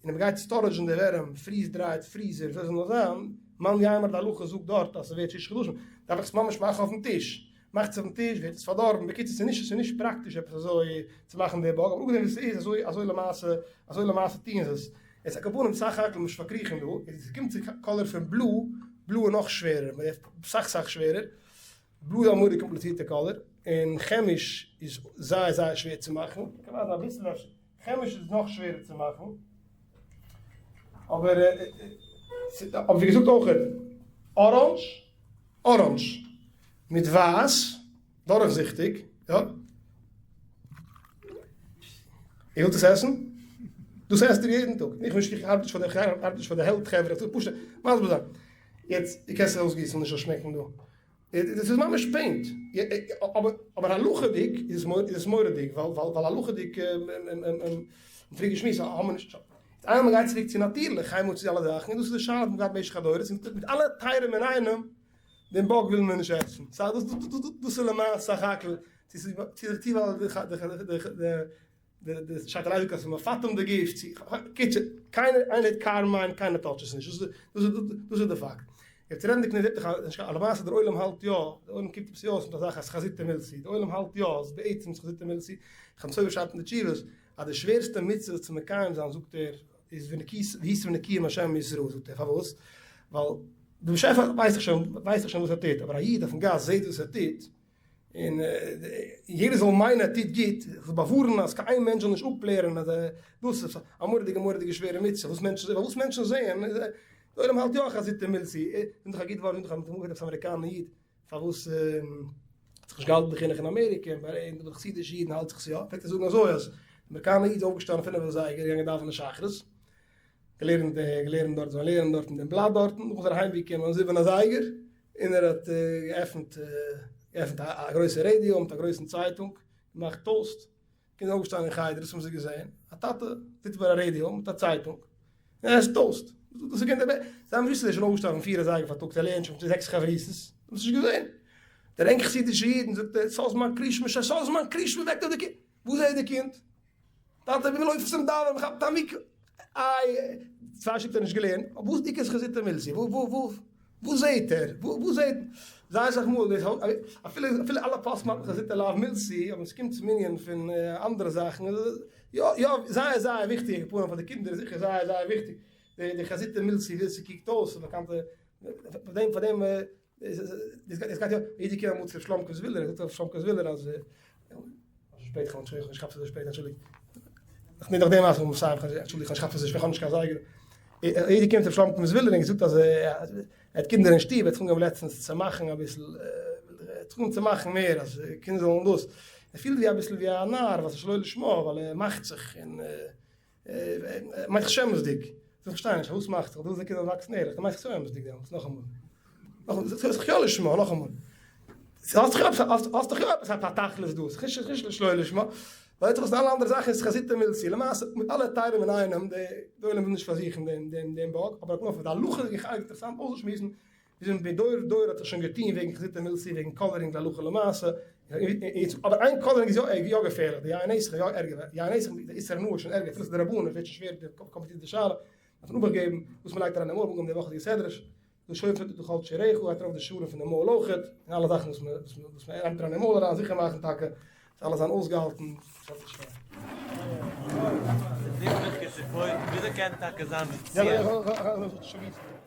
און מ'גייט storage ן די ווערים, freeze dried, freezer, וויאזוי ס'זאל נאר זיין, מאן יימר די הלכה זאגט דארט אז ס'ווערט שישה חדשים, דארף איך עס ממש מאכן אויפן טיש, מאכט עס אויפן טיש ווערט עס פארדארבן, בקיצור ס'איז נישט ס'איז נישט פראקטיש עפעס אזוי צו מאכן די bug, אבער אפגעזען ווי ס'איז אזוי אזוי למעשה אזוי למעשה טוען זיי עס. עס על כל פנים סך הכל נישט פארקריכן דא, איז עס קומט צו color פון blue, blue איז נאך שווערער, מען דארף סאך סאך שווערער, blue איז א מורא'דיג קאמפליצירטע color, און כעמיש איז זייער זייער שווער צו מאכן, קען ווייזן אביסל אפשר, כעמיש איז נאך שווערער צו מאכן, אבער אבער ווי געזאגט אויכעט, orange, orange, מיט ווייס, דורכזיכטיג, יא. איר ווילט עס עסן? דאס עסט איר יעדן טאג. איך נישט, איך ארבעט נישט פאר די, איך ארבעט נישט פאר די health חברה, איך טו פשוט מסביר זיין. יעצט, דו קענסט עס אויסגיסן, נישט זאל שמעקן דא. דאס איז ממש paint. אבער, אבער הלכה'דיג איז עס, איז עס מורא'דיג, ווייל, ווייל, ווייל הלכה'דיג, פריער געשמועסט, האבן מיר נישט. איינמאל מ'גייט צוריק צו נאטירליך, הייבן אן צו אלע זאכן, און דאס איז די שאלה וואס מ'גייט במשך הדורות, און מיט אלע היתרים אינאיינעם, דעם bug וויל מען נישט עסן. סא דאס דאס איז למעשה סך הכל, צו ס'איז צו ווייל די די שאטעריי זאגט אז ס'איז מפטם די גוף, צו קיצור, קיינער איינער האט carmine קיינער touch ט עס נישט, דאס איז דאס איז די פאקט. יעצט רעדנדיג פון די למעשה דער עולם האלט יא, דער עולם קוקט עפעס יא אויס מיט א זאך אז חזיתא מילתא, דער עולם האלט יא אז בעצם איז חזיתא מילתא, חתם סופר שרייבט אין די תשובות אז די שווערסטע מצוה צו מקיים זיין זאגט ער איז והייתם נקיים מהשם ומישראל זאגט ער פארוואס? ווייל די באשעפער ווייסט דאך שוין ווייסט דאך שוין וואס ער טוט אבער א איד אויפן גאס זעט וואס ער טוט און יעדער זאל מיינען ער טוט גוט איך זאל באווארענען אז קיין איין מענטש זאל נישט אפלערנען אז דאס איז א מורא'דיגע מורא'דיגע שווערע מצוה וואס מענטשן וואס מענטשן זעען. די עולם האלט יא חזיתא מילתא, זאג דאך א גוט ווארט, זאג דאך אז מ'האט אמאל געהערט עפעס אמעריקאנער איד פארוואס האט זיך נישט געהאלטן די חינוך אין אמעריקע, און ביי די חסידישע אידן האלט זיך עס יא, פלעגט ער זאגן אזוי אז די אמעריקאנער איד איז אויפגעשטאנען פינף אזייגער געגאנגען דאווענען שחרית, געלערנט געלערנט דארט זיי לערנען דארט אין דעם בלאט דארטן, נאכדעם איז ער אהיימגעקומען זיבן אזייגער און ער האט געעפנט געעפנט א גרויסע רעדיא מיט א גרויסן צייטונג, געמאכט toast, קינדער אויפגעשטאנען אין חדר, וואס האבן זיי געזען? א טאטע זיצט ביי א רעדיא מיט א צייטונג און עסט toast. דאס איז געווען די זיי האבן נישט געוואוסט אז ער איז שוין אויפגעשטאנען פון פיר אזייגער פארטאגס, ער לערנט שוין מיט זעקס חברותות, זיי האבן עס נישט געזען. דער ענק חסידישע אידן זאגט ער, ס'זאל זמן קרישמע, ס'זאל זמן קרישמע וועקט אויף די קינד. וואו זעט די קינד? טאטע ווי מ'לויפט צום דאווענען מ'כאפט א מקוה. איי, צוויי שעה האט ער נישט געלערנט, אבער וואס דיקא איז חזיתא מילתא? וואו וואו וואו וואו זעהט ער? וואו וואו זעהט זייער אסאך מאל דאס אפילו אפילו אלע פוסקים האלטן חזיתא לאו מילתא, אבער ס'קומט צום ענין פון אנדערע זאכן, יא יא זייער זייער וויכטיג, עכ"פ פאר די קינדער איז זיכער זייער זייער וויכטיג די די חזיתא מילתא ווי ס'קוקט אויס, באקאנטע פאר דעם פאר דעם דאס גייט יא, יעדער קומט אמאל צו שלומקע זווילער, זאגט ר' שלומקע זווילער אז שפעט, כ'האב נישט געכאפט אזוי שפעט, אנטשולדיגט. איך נעם דאך די מעשה פון מסיים, אנטשולדיגט, כ'האב נישט געכאפט אזוי שפעט, כ'האב נישט קיין זייגער. יעדער קומט צו שלומקע זווילער און געזאגט אז ער האט קינדער אין שטוב, ער האט זיך אנגעהויבן לעצטנס צו מאכן אביסל, ער האט זיך אנגעהויבן צו מאכן מער אז קינדער זאלן דאס. ער פילט ווי אביסל ווי א נאר וואס איז שלא לשמה, ווייל ער מאכט זיך און מיינט זיך שעמעווסדיג. זיי פארשטייען נישט פארוואס מאכט זיך, דו ווילסט די קינדער זאלן וואקסן ערליך, דו מיינסט זיך צו אמת'דיג דעמאלטס, נאכאמאל. נאכאמאל, ס'איז דאך יא לשמה, נאכאמאל. האסט דאך יא עפעס, האסט דאך יא עפעס א תכלית דא, ס'איז נישט שלא לשמה. ווייל דאס אלע אנדערע זאכן איז חזיתא מילתא. למעשה, מיט אלע היתרים אינאיינעם, די עולם וויל נישט פארזוכן דעם דעם דעם באג, אבער על כל פנים, די הלכה איז אינטערעסאנט אויסצושמועסן, ווי מדור דור האט זיך שוין געטוהן וועגן חזיתא מילתא וועגן coloring להלכה למעשה, אבער איין coloring איז יא געפערליך, די יין נסך איז יא ערגער, יין נסך די איסור הנאה איז שוין ערגער, אפילו ס'איז דרבנן ווערט שוין שווער די קאמפליצירטע שאלה, דארף מען אבאכט געבן וואס מ'לייגט אריין אין מויל, אנגעהויבן די וואכעדיגע סדרה, דא שופט דו כל שעריך גייט ארויף די שערים פון די מויל אויכעט, און אלע זאכן וואס וואס מ'נעמט אריין אין מויל אריין זיכער מאכן טאקע זאל אלעס זיין אויסגעהאלטן. וויאזוי קען טאקע זיין די ציון?